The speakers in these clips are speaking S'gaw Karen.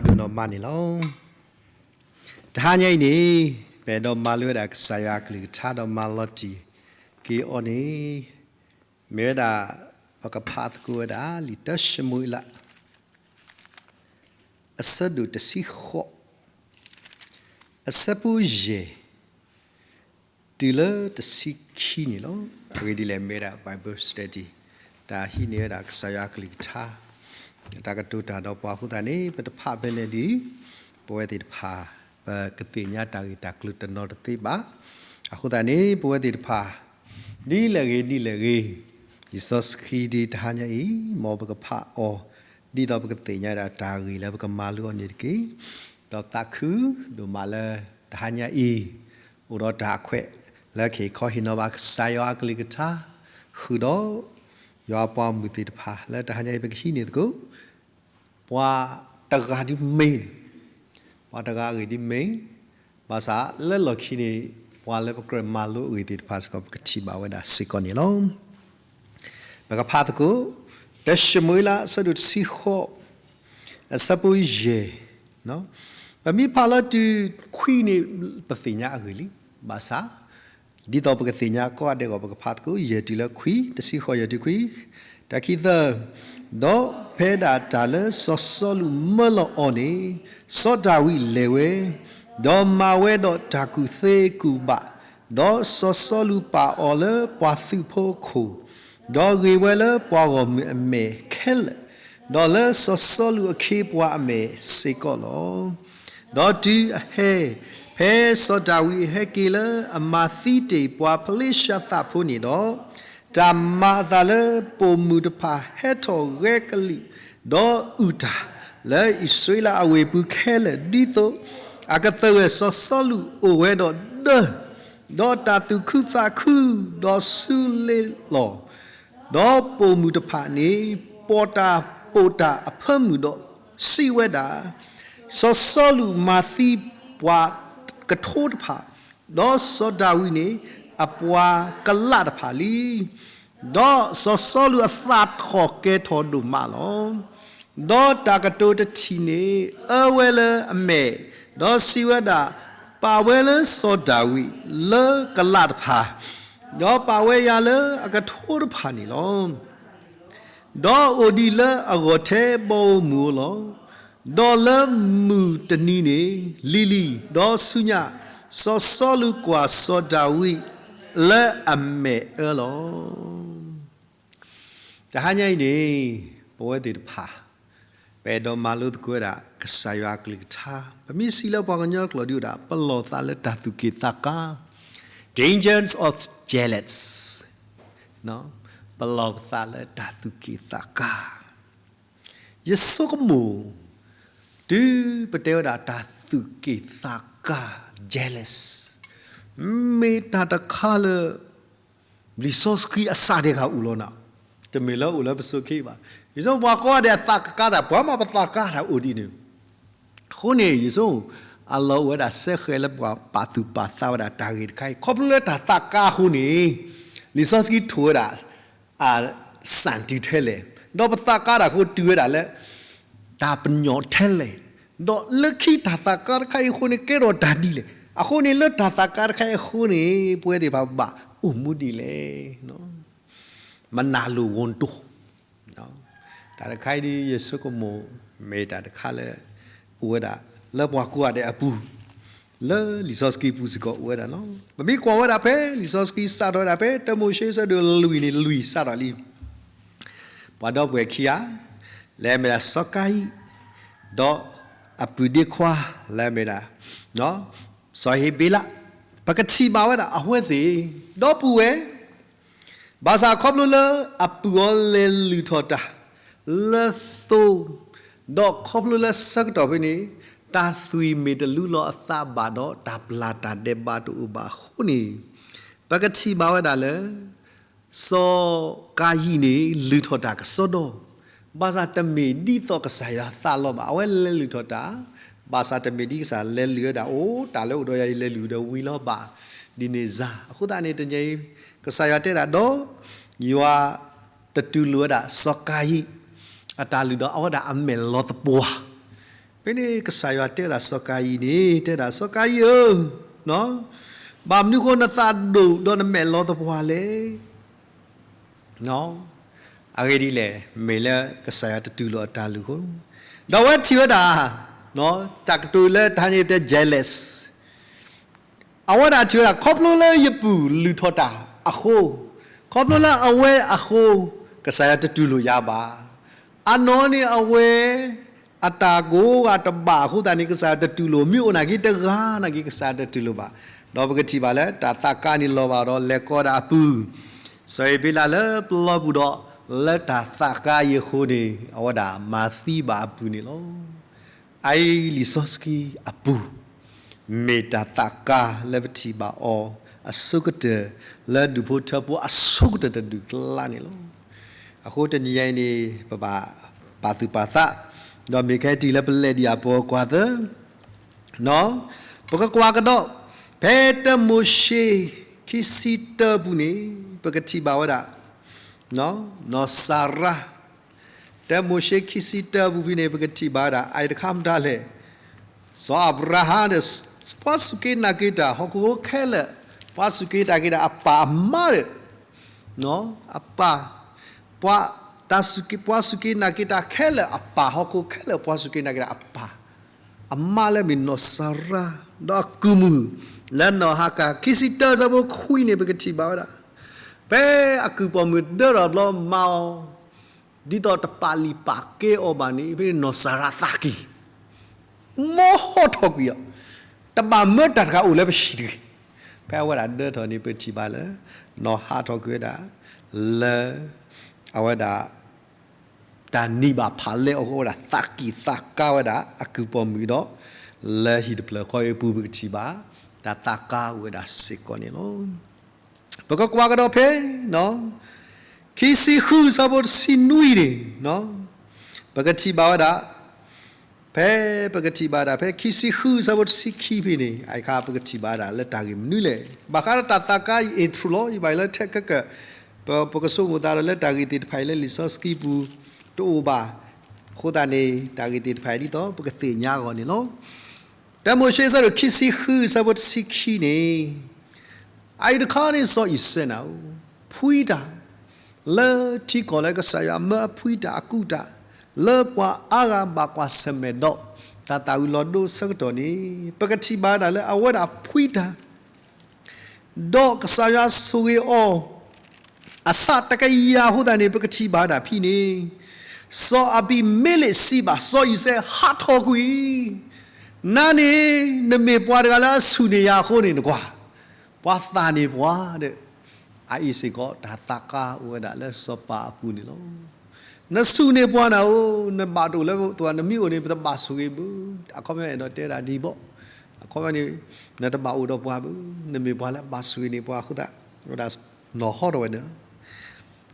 ဒိၣ်နီၢ်မးန့ၣ်လီၤ. တဟါညါအံၤန့ၣ် ပအဲၣ်ဒိးမၤလိဝဲဒၣ်ကစၢ်ယွၤအကလုၢ်ကထါဒီးမၤလီၤတံၢ်က့ၤအီၤန့ၣ် မ့ၢ်ဝဲဒၣ် ပကဖးသကိးဝဲဒၣ် လံာ်တၢၡမူၤအ့လး အဆၢဒိၣ်တဆံဃိး အဆၢဖိယဲၢ် တုၤလၢတဆံခံန့ၣ်လီၤ. အဂ့ၢ်ဒ်လဲၣ် မ့ၢ်ဝဲဒၣ် Bible study တၢ်ဟံးန့ၢ်ဝဲဒၣ်ကစၢ်ယွၤအကလုၢ်ကထါ တၢ်ကတိၤတၢ်ဒီးပှၤအဃိသတးန့ၣ် ပတဖးဖဲလဲၣ်ဒီး ပဝဲသ့ၣ်တဖၣ် ပကသ့ၣ်ညါတၢ်ဂ့ၢ်တၢ်ကျိၤတနီၤတသ့ဘၣ်. အဃိသတးန့ၣ် ပဝဲသ့ၣ်တဖၣ် ဒ်လဲၣ်ဂ့ၤဒ်လဲၣ်ဂ့ၤ လံာ်စီဆှံဒ်တဟါညါအံၤ မ်ပကဖးအီၤ ဒ်သိးပကသ့ၣ်ညါဒၣ်တၢ်ဂ့ၢ်လၢပကမၤလိအီၤန့ၣ်တက့ၢ်. ဒီးသးခုဒိၣ်မးလၢ တဟါညါအံၤ အိၣ်ဒီးတၢ်အခွဲးလၢကဟ့ၣ်ခီဟ့ၣ်နီၤဘၣ်ကစၢ်ယွၤအကလုၢ်ကထါ ဃုာ်ဒီး ယွၤအပှၤဂီၢ်မုၢ်သ့ၣ်တဖၣ်လၢတဟါညါအံၤ ပကဟံးန့ၢ်သကိး ပှၤတဂၤဒ်မ့ၢ် ပှၤတဂၤအဂ့ၢ်ဒ်မ့ၢ် ဘၣ်ဆၣ်လၢလီၢ်ခံန့ၣ် ပှၤလၢပကြၢးမၤလိအဂ့ၢ်သ့ၣ်တဖၣ်စ့ၢ်ကီး ပကထံၣ်ဘၣ်ဝဲဒၣ်စ့ၢ်ကီးန့ၣ်လီၤ. ပကဖးသကိး တၢၡမူၤအ့လး အဆၢဒိၣ်တဆံဃိး အဆၢဖိယဲၢ် ပမ့ၢ်ဖးလီၤတုၤခွံန့ၣ် ပသ့ၣ်ညါအဂ့ၢ်လံ. ဘၣ်ဆၣ် ဒ်သိးပကသ့ၣ်ညါကိးဂၤဒဲးအဂီၢ် ပကဖးသကိး ယဲၢ်တုၤလၢခွံ, တဆံဃိး ယဲၢ်တုၤခွံ, တၢ်ခံသၢ, ဒီးဖဲဒၣ်တၢ်လၢစီၤစီလူးမၢလီၤအီၤန့ၣ်, စီၤဒၤဝံးလဲၤဝဲ, ဒီးမၤဝဲဒီးတၢ်ကူၣ်သ့ကူၣ်ဘၣ်, ဒီးစီၤစီလူးပာ်အီၤလၢပှၤသုးဖိအခိၣ်, ဒီးဂ့ၤဝဲလၢပှၤဂီၢ်မုၢ်အမဲာ်ခဲလၢာ်, ဒီးလၢစီၤစီလူးအခ့အပှၤအမဲာ်စ့ၢ်ကီးလီၤ. ဒီးတုၤအဟဲ, ဖဲစီၤဒၤဝံးဟဲက့ၤလၢအမၤသံတ့ၢ်ပှၤဖလ့ၡသးဖိန့ၣ်ဒီး, တၢ်မၤအသးလၢပိာ်မုၣ်တဖၣ်ဟဲထီၣ်ဂဲၤကလံၣ်, ဒီးအုၣ်တၢ်, လၢအံၣ်စရ့လးအဝ့ၢ်ပူၤခဲလၢာ် ဒ်သိးအကသဂၢၢ်စီၤစီလူးအိၣ်ဝဲဒီးဒၢ, ဒီးတၢ်သူၣ်ခုသးခု, ဒီးဆူလ့လီၤ ဒီးပိာ်မုၣ်တဖၣ်န့ၣ် ပိာ်တၢ်ပိာ်တၢ်အဖၢမုၢ်ဒီးစံးဝဲဒၣ်, စီၤစီလူးမၤသံပှၤကထိတဖၣ်, ဒီးစီၤဒၤဝံးန့ၣ် အပှၤကလးတဖၣ်လံ. ဒီးစီၤစီလူးအသးထီၣ်ကဲထီၣ်ဒိၣ်မးလီၤ. ဒီးတၢ်ကတိၤတထံၣ်န့ၣ် အၢဝဲလၢအမဲာ်, ဒီးစံးဝဲဒၣ်, ပာ်ဝဲလၢစီၤဒၤဝံးလၢကလးတဖၣ်, ဒီးပာ်ဝဲယၤလၢအကထိတဖၣ်န့ၣ်လီၤ. ဒီးအိၣ်ဒံးလၢအဂီၢ်ထဲဘီဧိၤမုၢ်ဧိၤလီၤ. ဒီးလၢမုၢ်တနံၤန့ၣ် လံၤလံၤ, ဒီးဆူညါ, စီၤစီလူးကွၢ်စီၤဒၤဝံးလၢအမဲာ်အၢလီၤ. တဟါညါအံၤန့ၣ် ပဝဲသ့ၣ်တဖၣ် ပအဲၣ်ဒိးမၤလိသကိးဝဲဒၣ် ကစၢ်ယွၤအကလုၢ်ကထါ, ပမ့ၢ်စံးလၢပှၤကညီကျိာ်ဒ်ဝဲဒၣ် ပလီၢ်သးလၢတၢ်သူၣ်က့ၣ်သးကါ, dangers of jealous, ပလီၢ်ပသးလၢတၢ်သူၣ်က့ၣ်သးကါ, ယဆိကမိၣ် တုၤပတဲဝဲဒၣ်တၢ်သူၣ်က့ၣ်သးကါ, jealous, မ့ၢ်တၢ်တခါလၢ လံာ်စီဆှံအစၢ်ဒဲးဂၤအိၣ်လီၤနၤ, တမ့ၢ်လၢအိၣ်လၢပစိၤခံဘၣ်. ယဆိပှၤကိးဂၤဒဲးအသးကါတၢ် ပှၤမၤပသးကါတၢ်အိၣ်ဒ်န့ၣ်, အဃိန့ၣ် ယဆိ အလီၢ်အိၣ်ဝဲဒၣ်စဲဃဲးလၢပှၤပာ်သူၣ်ပာ်သးဝဲဒၣ်တၢ်ဂ့ၢ်တခါအံၤ ခီဖျိလၢတၢ်သးကါအဃိန့ၣ် လံာ်စီဆှံထိၣ်ဝဲဒၣ် အစၣ်တုၤထဲလဲၣ်, ဒီးပသးကါတၢ်အဃိတုၤဝဲဒၣ်လၢ တၢ်ပညိၣ်ထဲလဲၣ်, ဒီးလၢခံတၢ်သးကါတခါအံၤအဃိန့ၣ် ကဲထီၣ်တၢ်ဒ်လဲၣ်. အဃိန့ၣ်လၢတၢ်သးကါတခါအံၤအဃိန့ၣ် ပဝဲသ့ၣ်တဖၣ်ဘၣ်အိၣ်မူဒ်လဲၣ်. မနၤလိၤဂီၤတိၤ တၢ်တခါအံၤဒ်ယဆိကမိၣ် မ့ၢ်တၢ်တခါလၢ အိၣ်ဝဲဒၣ် လၢပှၤကိးဂၤဒဲးအပူၤ လၢလံာ်စီဆှံပူၤစ့ၢ်ကီးအိၣ်ဝဲဒၣ်လီၤ. ပမ့ၢ်ကွၢ်ဝဲဒၣ်ဖဲလံာ်စီဆှံစးထီၣ်ဝဲဒၣ်ဖဲ တၢမိၤၡ့ဆၢဒိၣ်လွံၢ်န့ၣ် လွံၢ်စးထီၣ်လံ ပှၤဒီပုၢ်ဝဲၢ်ခံဂၤ လၢအမ့ၢ်ဒၣ်စီၤကၤယံၣ် ဒီးအပုၢ်ဒ့ခွါ လၢအမ့ၢ်ဒၣ် စီၤဟ့းဘ့လး ပကထံၣ်ဘၣ်ဝဲဒၣ်အဝဲသ့ၣ် ဒီပုၢ်ဝဲၢ် ဘၣ်ဆၣ်ခီဖျိလၢအပုၢ်အီၤလဲၤလုၢ်ထီၣ်တၢ် လၢသိ ဒီးခီဖျိလၢဆၢကတီၢ်ဖဲန့ၣ် တၢ်သွံၣ်မ့ၢ်တလူလီၤအသးဘၣ်ဒီး တၢ်ပျၢ်တၢ်ဒဲးဘးတအိၣ်ဘၣ်အဃိန့ၣ် ပကထံၣ်ဘၣ်ဝဲဒၣ်လၢ စီၤကၤယံၣ်န့ၣ် လုၢ်ထီၣ်တၢ်ကစီဒီ, ဘၣ်ဆၣ်တမ့ၢ်ဒ်သိးကစၢ်ယွၤသးလီဘၣ်. အဝဲလဲၤလုၢ်ထီၣ်တၢ်, ဘၣ်ဆၣ်တမ့ၢ်ဒ်ကစၢ်လဲၤလုၢ်ဝဲဒၣ်အိၣ် တၢ်လၢအိၣ်ဒီးယၤယလဲၤလုၢ်ဒီးဝံၤလီၤဘၣ် ဒ်န့ၣ်စ့ၢ်. အဃိသတးန့ၣ် တနံၤအံၤ ကစၢ်ယွၤတဲဒၣ်ဒီး ယွၤတတူၢ်လိာ်ဝဲဒၣ်စီၤကၤယံၣ် အတၢ်လုၢ်ဒီးအဝဲဒၣ်အမဲာ်လီၤသပှၢ် ဖဲန့ၣ်ကစၢ်ယွၤတဲဝဲဒၣ်စီၤကၤယံၣ်န့ၣ် တဲဒၣ်စီၤကၤယံၣ်ဧၢ, ဘၣ်မနုၤဃိနသးဒိၣ်ဒီးနမဲာ်လီၤသပှၢ်လဲၣ်. အဂ့ၢ်ဒ်လဲၣ်, မ့ၢ်လၢကစၢ်ယွၤတတူၢ်လိာ်အတၢ်လုၢ်အဃိ, ဒီးအဝဲထံၣ်ဝဲဒၣ် တၢ်ကတိၤလၢတၢ်ဟဲန့ၣ်တဲ jealous အဝဲဒၣ်ထံၣ်ဝဲဒၣ် ခီဖျိလၢယပုၢ်လုၢ်ထီၣ်တၢ်အဃိ, ခီဖျိလၢအဝဲအဃိ, ကစၢ်ယွၤတတူၢ်လိာ်ယၤဘၣ်. အနီၢ်န့ၣ်အဝဲ အတၢ်ကိးဂၤတဘၣ်အဃိသတးန့ၣ် ကစၢ်ယွၤတတူၢ်လိာ်, မ့ၢ်အိၣ်နာ်က့တဂၤနာ်က့ ကစၢ်ယွၤတတူၢ်လိာ်ဘၣ်. ဒီးပကထံၣ်ဘၣ်လၢတၢ်သးကါန့ၣ်လီၤဘၣ်ဒီးလဲၤကိးဒၣ်အပုၢ်, စီၤအ့ၤဘ့လးလၢပလီပူၤဒီး လၢတၢ်သးကါအံၤအဃိန့ၣ် အဝဲဒၣ်မၤသံဘၣ်အပုၢ်န့ၣ်လီၤ. အအံၤလံာ်စီဆှံအပူၤ, မ့ၢ်တၢ်သးကါလၢပထံၣ်ဘၣ်အီၤအဆိကတၢၢ် လၢဒူၣ်ဖိထၢဖိအဆိကတၢၢ်တဒူၣ်ကျါန့ၣ်လီၤ. အဃိတနံၤညါအံၤန့ၣ် ပဘၣ်ပာ်သူၣ်ပာ်သး, ဒီးမ့ၢ်ခဲအံၤတုၤလၢပလဲၤဒံးအပူၤကွၢ်သၢ ပကကွၢ်ကဒီး ဖဲတၢမိၤၡ့ ခံဆံတၢပူၤန့ၣ် ပကထံၣ်ဘၣ်ဝဲဒၣ် နီၢ်စၤရါ, တၢမိၤၡ့ ခံဆံတၢပူၤဖဲန့ၣ် ပကထံၣ်ဘၣ်ဝဲဒၣ် အအံၤတခါမတၤလဲၣ်, စီၤအၤဘြၤဟၣ်ဒီး ပှၤစူၢ်က့ၤနာ်က့ၤတၢ်ဟီၣ်ခိၣ်ဖိခဲလၢာ်, ပှၤစူၢ်က့ၤနာ်က့ၤတၢ်အပၢ်အမါဒီး အပၢ်, ပှၤ, တၢ်စူၢ်က့ၤ, ပှၤစူၢ်က့ၤနာ်က့ၤတၢ်ခဲလၢာ်အပၢ်, ဟီၣ်ခိၣ်ခဲလၢာ် ပှၤစူၢ်က့ၤနာ်က့ၤတၢ်အပၢ်, အမါလၢမ့ၢ်နီၢ်စၤရါ, ဒီးအကုၢ်မုၣ် လၢနီၢ်ဟၤကၤ ခံဆံတၢဆၢဖိခွံန့ၣ် ပကထံၣ်ဘၣ်ဝဲဒၣ်, ဖဲအကုၢ်ပိာ်မုၣ်ဒၢထီၣ်ဘျီမၤအီၤ ဒ်သိးတပာ်လုၢ်ပာ်ကဲအီၤဘၣ်န့ၣ် ဖဲန့ၣ်နီၢ်စၤရါသးက့ၤ မ်ဟီၣ်ထီၣ်ကွံာ်အီၤ, တဘၣ်မၢတၢ်တခါအိၣ်လၢပဟံၣ်တဂ့ၤ. ဖဲအဝဲဒၣ်ဒၢထီၣ်န့ၣ် ပထံၣ်ဘၣ်လၢ နီၢ်ဟးထီၣ်ကွံာ်ဝဲဒၣ် လၢ အဝဲဒၣ် တၢ်နံၤဘၣ်ဖးလဲအီၤအဃိ အဝဲဒၣ်သးက့ၤသးကါဝဲဒၣ်အကုၢ်ပိာ်မုၣ်ဒီး လၢဟံၣ်တဖျၢၣ်ဃီအံၤအပူၤ ပကထံၣ်ဘၣ် တၢ်သးကါအိၣ်ဝဲဒၣ်စ့ၢ်ကီးန့ၣ်လီၤ. ပကကွၢ်ကဒီးဖဲ ခံဆံဃုဆၢဖိတဆံနွံန့ၣ် ပကထံၣ်ဘၣ်ဝဲဒၣ်, ဖဲပကထံၣ်ဘၣ်ဒၣ် ဖဲခံဆံဃုဆၢဖိတဆံခံဖဲန့ၣ် အခါ ပကထံၣ်ဘၣ်ဒၣ်လၢတၢ်ဂ့ၢ်မနုၤလဲၣ်. ဘၣ်ဃးဒီးတၢ်သးကါအံၤ intro လီၤ. ယဘၣ်ယိၣ်လၢထဲကကၢၢ် ပကဆိကမိၣ်သးဒီးလၢတၢ်ဂ့ၢ်သ့ၣ်တဖၣ်အံၤလၢလံာ်စီဆှံပူၤတအိၣ်ဘၣ်. အဃိသတးန့ၣ် တၢ်ဂ့ၢ်သ့ၣ်တဖၣ်အံၤဒ်သိးပကသ့ၣ်ညါအဂီၢ်န့ၣ်လီၤ. တၢမိၤၡ့အဆၢဒိၣ်ခံဆံဃုအဆၢဖိတဆံခံန့ၣ် အအံၤတခီန့ၣ် စီၤအံၤစဲးန့ၣ် ဖှံတၢ် လၢထံကီၢ်လၢကစၢ်ယွၤမၢအဖှံတၢ်အကူၣ်တၢ် လၢပှၤအါဂၤဘၣ်ကွၢ်ဆၢၣ်မဲာ်ဒီး တၢ်သၣ်ဝံၤလီၤဒိအဆၢကတီၢ်န့ၣ် ပကထံၣ်ဘၣ်ဝဲဒၣ်လၢအဝဲဒၣ်ဖှံတၢ် ဒီးကစၢ်ယွၤဆိၣ်ဂ့ၤအီၤ အဆၣ်တကယၤအဃိသတးန့ၣ် ပကထံၣ်ဘၣ်ဝဲဒၣ်ဖဲန့ၣ် စီၤအဘံၤမ့လ့းစံးဘၣ် စီၤအံၤစဲးဟးထီၣ်ကွံာ်, နၤန့ၣ် နမ့ၢ်ပှၤတဂၤလၢအဆူၣ်န့ၢ်ယၤအဃိန့ၣ် နကွၢ်, ပှၤသၣ်န့ၢ်ပှၤဒီး အအံၤစ့ၢ်ကီး တၢ်သးကါအိၣ်ဝဲဒၣ်လၢစီၤပၤအပူၤန့ၣ်လီၤ. နဆူၣ်န့ၢ်ပှၤနၤဧၢ, နဘၣ်တအိၣ်လၢပှၤ နမ့ၢ်အိၣ်န့ၣ် ပတဘၣ်ဆိၣ်ဂ့ၤဘၣ်. အခီပညီအဲၣ်ဒိးတဲဒၣ်ဒ်အံၤဘၣ်, အခီပညီန့ၣ် နတဘၣ်အိၣ်ဒီးပှၤဘၣ်, နမ့ၢ်ပှၤလၢအဘၣ်ဆိၣ်ဂ့ၤန့ၢ်ပှၤအဃိသတး ဝဲဒၣ်နီၢ်ဟးထီၣ်ဝဲန့ၣ်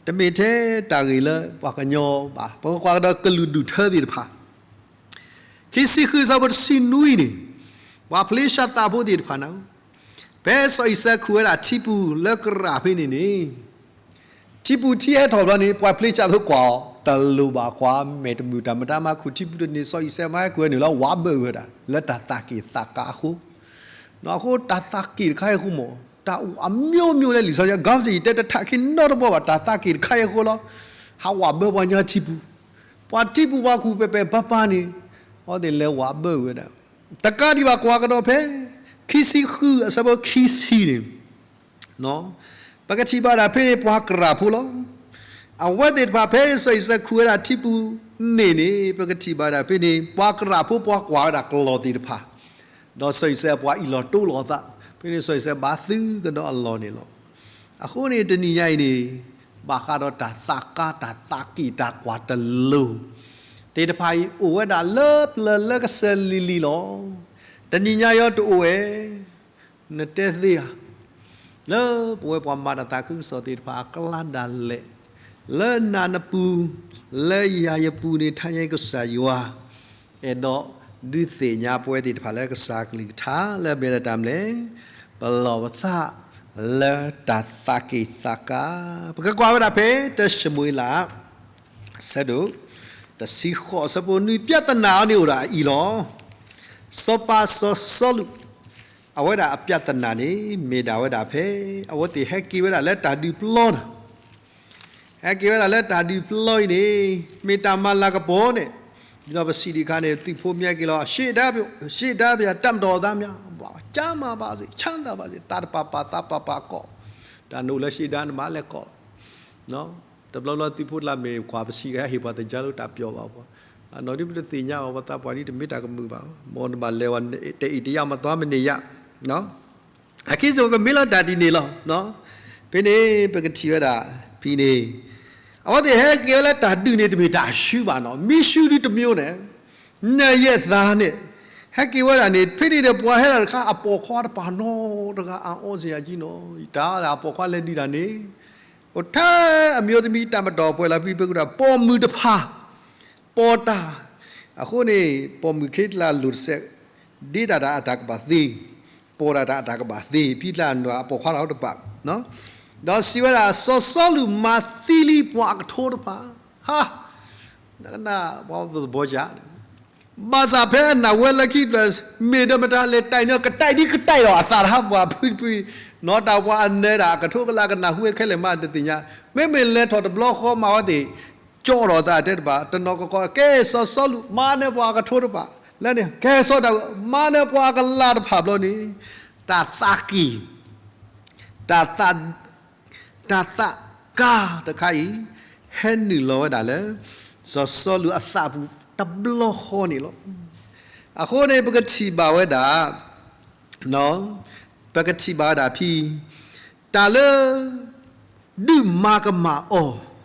တမ့ၢ်ထဲတၢ်ဂ့ၢ်လၢပှၤကညီဘၣ်. ပကကွၢ်ကဒီးကလုာ်ဒူၣ်ထၢသ့ၣ်တဖၣ် ခံဆံဃုအဆၢဖိတဆံနွံန့ၣ် ပှၤဖလ့ၡါသးဖိသ့ၣ်တဖၣ်န့ၣ် ဖဲစီၤအံၤစဲးခူၣ်ဝဲဒၣ်ထံပူၤလၢကရၢၢ်ဖဲန့ၣ်န့ၣ် ထံပူၤထံဟဲထီၣ်ဘျီန့ၣ် ပှၤဖလ့ၡါသးဖိကွၢ်အီၤ တလိၣ်ဘၣ်ကွၢ် မဲာ်တမုာ်တၢ်မတၤမၤခူၣ်ထံပူၤတန့ၢ် စီၤအံၤစဲးမၤဟဲခူၣ်ဝဲန့ၣ်လီၤ ဝးဘၢဝဲဒၣ် လၢတၢ်သးက့ၣ်သးကါအဃိ အဃိတၢ်သးက့ၣ်တခါအံၤ အဃိမး တၢ်အိၣ်အမျိုးမျိုးလၢလံာ်စီဆှံ ကီၢ်စံၣ်တဲတထးခံနီတဘီဘၣ် တၢ်သးက့ၣ်တခါအံၤအဃိလီၤ. ဟးဝးဘၢပှၤညီထံပူၤ, ပှၤထံပူၤပှၤခူၣ်ပဲာ်ပဲာ်ပၢ်ပၢ်န့ၣ် အဝဲသ့ၣ်လဲၤဝးဘၢဝဲဒၣ် တကးဒံးဘၣ်ကွၢ်ကဒီးဖဲ ခံဆံဃုအဆၢဖိခံဆံန့ၣ် ပကထံၣ်ဘၣ်ဒၣ်ဖဲန့ၣ် ပှၤကရၢၢ်ဖိလီၤ. အဝဲသ့ၣ်တဖၣ်ဖဲစီၤအံၤစဲးခူၣ်ဝဲဒၣ်ထံပူၤန့ၣ်န့ၣ် ပကထံၣ်ဘၣ်ဒၣ်ဖဲန့ၣ် ပှၤကရၢၢ်ဖိပှၤကွၢ်ဝဲဒၣ်ကျီၢ်သ့ၣ်တဖၣ် ဒီးစီၤအံၤစဲးအပှၤအ့ၣ်လိာ်တိလိာ်အသး ဖဲန့ၣ်စီၤအံၤစဲးဘၣ်သုကဒီးအလီၢ်န့ၣ်လီၤ. အဃိန့ၣ်တနံၤညါအံၤန့ၣ် ဘၣ်ဃးဒီးတၢ်သးကါတၢ်သးက့ၣ်တၢ်ကွၢ်တလိၤ သ့ၣ်တဖၣ်အံၤအိၣ်ဝဲဒၣ်လၢပျၢၤလၢကစၢၢ်လံၤလံၤလီၤ. တနံၤညါအံၤတအိၣ်ဝဲ နတဲသ့ဧါ လၢပဝဲပှၤမၤတၢ်သးခုကစီၣ်သ့ၣ်တဖၣ်အကျါဒၣ်လဲာ် လၢနၤနပူၤ လၢယၤယပူၤန့ၣ် ထါညါကစၢ်ယွၤ အဲၣ်ဒိးဒုးသ့ၣ်ညါပဝဲသ့ၣ်တဖၣ်လၢကစၢ်ကလုၢ်ကထါလၢအမ့ၢ်ဒၣ်တၢ်မနုၤလဲၣ်, ပလီၢ်ပသးလၢတၢ်သးက့ၣ်သးကါ, ပကကွၢ်ဝဲဒၣ်ဖဲ တၢၡမူၤအ့လး အဆၢဒိၣ် တဆံဃိး အဆၢဖိနွံ ပြဿနာအီၤန့ၣ်အိၣ်ဒီးအအံၤလီၤ. စီၤပၤစီၤစီလူး အဝဲဒၣ်အပြဿနာန့ၣ် မ့ၢ်ဒၣ်ဝဲဒၣ်ဖဲ အဝဲသ့ၣ်ဟဲက့ၤဝဲဒၣ်လၢတၢ်ဒုးပျီတၢ် ဟဲက့ၤဝဲဒၣ်လၢတၢ်ဒုးပျီအံၤန့ၣ် မ့ၢ်တၢ်မၤလၤကပီၤန့ၣ် ဒ်သိးပစံးတခါန့ၣ် သုးဖိမ့ၢ်ဟဲက့ၤလီၤ ရှေ့တန်း ရှေ့တန်းဗျာ တပ်မတော်သားများ ကျန်းမာပါစေ ချမ်းသာပါစေ သးတပာ်ပာ်သးပာ်ပာ်ကိး တၢ်နအိၣ်လၢရှေ့တန်း နမၤလဲၤကိး တဘျီဘျီသုးဖိတလၢ်မ့ၢ်ကွၢ်ပစံးကဟဲဟ့ၣ်ပှၤ သကြားလို့ တၢ်ပျီဘၣ်ပှၤ အနီၢ်ဒ်ပတသ့ၣ်ညါဘၣ် ပှၤသးပှၢ်ဒ်တမ့ၢ်တၢ်ကမုာ်ဘၣ် မ်နဘၣ်လဲၤဝဲ တအံၣ်တယာ်မၤသွားမ့ၢ်န့ၢ်ယၤ အခံစ့ၢ်ကီးကမ့ၢ်လၢတၢ်ဒ်န့ၣ်လီၤ. ဖဲန့ၣ် ပကထံၣ်ဝဲဒၣ် ဖဲန့ၣ် အဝဲသ့ၣ်ဟဲက့ၤဝဲလၢတၢ်ဒုးန့ၣ် တမ့ၢ်တၢ်ဆူဘၣ်နီၤ မ့ၢ်ဆူဒုးတမံၤန့ၣ် နယဲၢ်သးန့ၣ် ဟဲက့ၤဝဲဒၣ်န့ၣ် ဖဲန့ၣ်ဒီးပှၤဟဲဒၣ်တခါ အပိာ်ခွါတပၤနီတဂၤ အအီစယၤကံနီၤ တၢ်အပိာ်ခွါလဲၤဒုးတၢ်န့ၣ် အိၣ်ထဲအမျိုးသမီး တပ်မတော် ပှဲၤလီၤဖဲပကဒၣ် ပိာ်မုၣ်တဖၣ် ပိာ်တၢ် အဃိန့ၣ် ပိာ်မုၣ်ခ့တလၢ်လိၤတစဲး ဒ့တၢ်တၢ်အတၢ်ကဘၣ်သ့, ပိာ်တၢ်တၢ်အတၢ်ကဘၣ်သ့, ဖံတလၢ်နွၤအပိာ်ခွါတၢ်တပာ်, ဒီးစံးဝဲဒၣ် စီၤစီလူးမၤသံလံပှၤအကထိတဖၣ်, ဟါ, နကနၣ်ပှၤသဘီယၤ, ဘၣ်ဆၣ်ဖဲအနၢ်ဝဲလၢခံဖျၢၣ် မ့ၢ်ဒီးမတၤလဲၤတၢ်အံၤန့ၣ် ကတၢၢ်ဒ်ကတၢၢ်ဒီးအသးတဟးပှၤဖုတဖု, နီၢ်တၢ်ပှၤအနၢၤဒၣ်အကထိကလၢကနၢ်ဟူဝဲခဲလၢာ်မးတသ့ၣ်ညါ, မ့မ့ၢ်လဲၤထီၣ်တဘျီဃီမးဝဲသ့ၣ် ကၠီဒီးသးတဲတဘၣ် တနီၤကကီး ကဲစီၤစီလူး မၤနၢၤပှၤအကထိတဖၣ်, လၢန့ၣ် ကဲစီၤဒၤဝံး မၤနၢၤပှၤအကလးတဖၣ်ဘျီန့ၣ်, တၢ်သးက့ၣ်, တၢ်သး, တၢ်သးကါတခါအံၤ, ဟဲနုာ်လီၤဝဲဒၣ်လၢ စီၤစီလူးအသးပူၤတဘျီဃီန့ၣ်လီၤ. အဃိန့ၣ် ပကထံၣ်ဘၣ်ဝဲဒၣ် ပကထံၣ်ဘၣ်ဝဲဒၣ်ဖဲ တၢ်လၢ ဒုးမၤကမၣ်အီ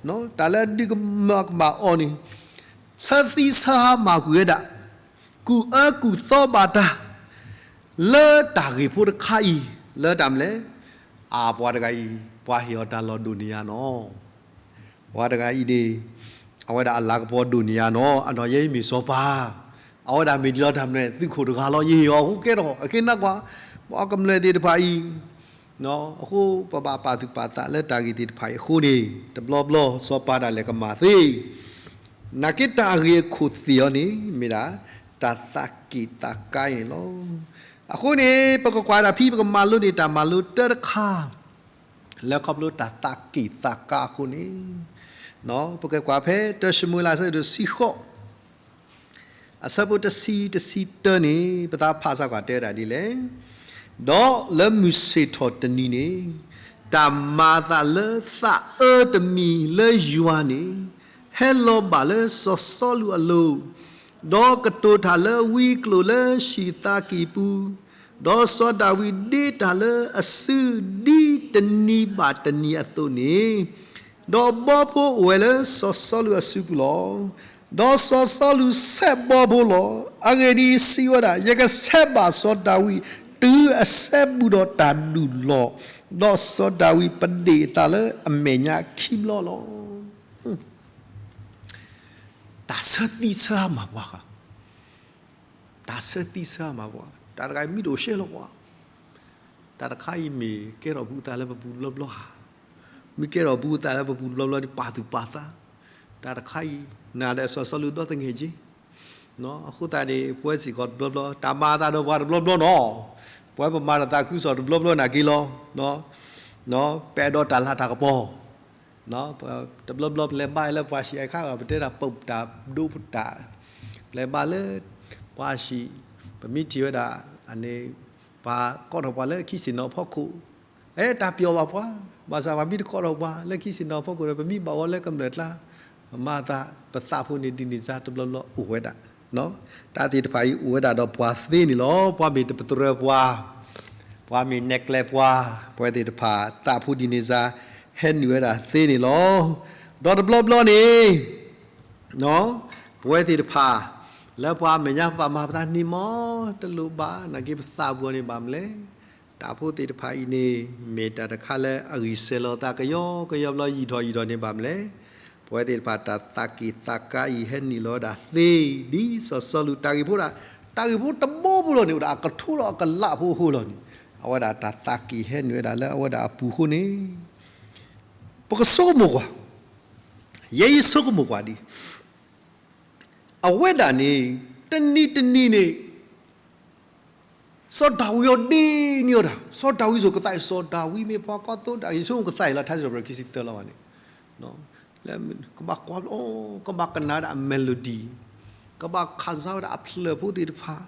ၤ, တၢ်လၢဒုးမၤကမၣ်အီၤန့ၣ်, ဆၢသံဆၢဟါမၢ်ကွံာ်ဝဲဒၣ်, ကူၣ်အၢကူၣ်သီဘၣ်တၢ်, လၢတၢ်ဂ့ၢ်ဖိတခါအံၤ, လၢတၢ်မနုၤလဲၣ်, အပှၤတဂၤအံၤ, ပှၤဟ့ၣ်အီၤတၢ်လီၢ်ဒိၣ်န့ၢ်ယၤနီၤ ပှၤတဂၤအံၤန့ၣ်, အဝဲဒၣ်အလၤကပီၤဒိၣ်န့ၢ်ယၤနီၤ, အနီၢ်ယဲအံၤမ့ၢ်စီၤပၤ, အဝဲဒၣ်မ့ၢ်ဒ်လီၤတၢ်မနုၤလဲၣ် သုးခိၣ်တဂၤလီၤ ယဟ့ၣ်အီၤအဃိကဲထီၣ် အက့ၤနးကွၢ်, ပှၤကမျၢၢ်သ့ၣ်တဖၣ်အံၤ, အဃိပဘၣ်ပာ်သူၣ်ပာ်သးလၢတၢ်ဂ့ၢ်သ့ၣ်တဖၣ်အံၤအဃိန့ၣ် တဘျီဘျီစီၤပၤဒၣ်လဲာ်ကမၤသ့, နာ်က့တၢ်ဂ့ၢ်အခိၣ်သ့ၣ်အီၤန့ၣ် မ့ၢ်ဒၣ် တၢ်သးက့ၣ်သးကါအံၤန့ၣ်လီၤ. အဃိန့ၣ် ပကကွၢ်ဒၣ်ဖဲပကမၤလိန့ၢ်တၢ်မၤလိတၢတခါ လၢခီဖျိတၢ်သးက့ၣ်သးကါအဃိန့ၣ်, ပကကွၢ်ဖဲတၢၡမူၤအ့လး အဆၢဒိၣ်တဆံဃိး, အဆၢဖိတဆံ တဆံတၢန့ၣ် ပသးဖးစၢ်ကွၢ်တဲဝဲဒၣ်ဒ်လဲၣ်, ဒီးလၢမုၢ်ဆ့ၣ်ထီၣ်တနံၤန့ၣ်, တၢ်မၤအသးလၢသးအၢတမံၤလၢယွၤန့ၣ်, ဟဲလီၤဘၣ်လၢစီၤစီလူးအလိၤ, ဒီးကတိၤတၢ်လၢဝံကျိာ်လၢဟံၣ်သးကံၢ်ပူၤ, ဒီးစီၤဒၤဝံးဒ့တၢ်လၢအစု ဒ်တနံၤဘၣ်တနံၤအသိးန့ၣ်, ဒီးဘီဖိအိၣ်ဝဲလၢစီၤစီလူးအစုပူၤလီၤ. ဒီးစီၤစီလူးဆဲးဘီဖိလီၤ. အဂ့ၢ်ဒ်အံၤ, စံးဝဲဒၣ်, ယကဆဲးဘၣ်စီၤဒၤဝံး တုၤအဆဲးဘူးဒီးတၢ်ဒုးလီၤ. ဒီးစီၤဒၤဝံးပဒ့ၣ်အသးလၢအမဲာ်ညါခံဘျီလီၤ. တၢ်ဆၢသံဆၢဟါမၢ်ပှၤ, တၢ်ဆၢသံဆၢဟါမၢ်ပှၤ, တၢ်တဂၤအံၤမံဒိၣ်ရှဲလီၤပှၤ, တၢ်တခါအံၤမ့ၢ်ကဲထီၣ်ဘူးအသးလၢပပူၤတဘျီဘျီဧါ, မ့ၢ်ကဲထီၣ်ဘူးအသးလၢပပူၤတဘျီဘျီန့ၣ် ပာ်သူၣ်ပာ်သး, တၢ်တခါအံၤ နၤဒီးစီၤစီလူးဒီသငဲၢ်က့, အဃိသတးန့ၣ် ပဝဲစ့ၢ်ကီးတဘျီဘျီ တၢ်မၤအသးဒီးပှၤတဘျီဘျီနီၤ, ပဝဲပမၤတၢ်သးခုကစီၣ်တဘျီဘျီနာ်က့လီၤ, ပအဲၣ်ဒိးတၢ်လၤတၢ်ကပီၤ တဘျီဘျီပလဲၤဘါလၢပှၤဟံၣ်အခါ ပတဲတၢ်ပတၢ်ဒိပတၢ်, ပလဲၤဘါလၢပှၤဟံၣ်, ပမ့ၢ်ထံၣ်ဝဲဒၣ်န့ၣ် ပှၤကိးထီၣ်ပှၤလၢခံဆ့ၣ်နီၤဖီခိၣ်, အဲ တၢ်ပျီဘၣ်ပှၤ, ဘၣ်ဆၣ်ပှၤမ့ၢ်တကိးထီၣ်ပှၤလၢခံဆ့ၣ်နီၤဖီခိၣ်ဒီး ပမ့ၢ်ဘၣ်ဝဲလၢကမျၢၢ်ကျါ, မၤသးပသးဖိန့ၣ်ဒ်န့ၣ်စါတဘျီဘျီအိၣ်ဝဲဒၣ် တၢ်သ့ၣ်တဖၣ်အံၤအိၣ်ဝဲဒၣ်ဒီးပှၤသ့န့ၣ်လီၤ. ပှၤမ့ၢ်တပတြၢၤပှၤ, ပှၤမ့ၢ်နဲၣ်ကျဲပှၤ, ပဝဲသ့ၣ်တဖၣ် သးဖိဒ်န့ၣ်စါ ဟဲနုာ်ဝဲဒၣ်သ့န့ၣ်လီၤ. ဒီးတဘျီဘျီန့ၣ် ပဝဲသ့ၣ်တဖၣ် လၢပှၤအမဲာ်ညါပဘၣ်မၤပသးန့ၣ်မ့ၢ် တလိၣ်ဘၣ် နာ်က့ပသးပူၤန့ၣ်ဘၣ်မနုၤလဲၣ်. တၢ်ဖိသ့ၣ်တဖၣ်အံၤန့ၣ် မ့ၢ်တၢ်တခါလၢအဂံၢ်စဲၤလီၤသးကယီကယီဘျီ ယံာ်ထီၣ်ယံာ်ထီၣ်န့ၣ်ဘၣ်မနုၤလဲၣ်. ပဝဲသ့ၣ်တဖၣ်တၢ်သးက့ၣ်သးကါအံၤ ဟဲနုာ်လီၤဝဲဒၣ်သ့ ဒ်စီၤစီလူးတၢ်ဂ့ၢ်ဖိဒၣ်, တၢ်ဂ့ၢ်ဖိတဘိဖိလီၤန့ၣ် အိၣ်ဒၣ်အကထိဒီးအကလးဖိအဃိလီၤန့ၣ်, အဝဲဒၣ်တၢ်သးက့ၣ်ဟဲနုာ်ဝဲဒၣ်လၢအဝဲဒၣ်အပူၤအဃိန့ၣ် ပကဆိကမိၣ်ကွၢ်, ယဲယဆိကမိၣ်ကွၢ်ဒ် အဝဲဒၣ်န့ၣ် တနံၤတနံၤန့ၣ် စီၤဒၤဝံးအီၤဒ့န့ၢ်အီၤတၢ်, စီၤဒၤဝံးစိၤကသးအံၤ စီၤဒၤဝံးမ့ၢ်ပှၤကီၢ်သူဒၤ ယဆိကမိၣ်ကသးအံၤလီၤ ထါစံးပတြၢၤခံဆံသၢလီၤဘၣ်န့ၣ်, လၢကဘၣ်ကွၢ်, ကဘၣ်ကနၣ်ဝဲဒၣ်အ melody, ကဘၣ်ခၣ်စါဝဲဒၣ်အဖျၢၣ်ဖိသ့ၣ်တဖၣ်,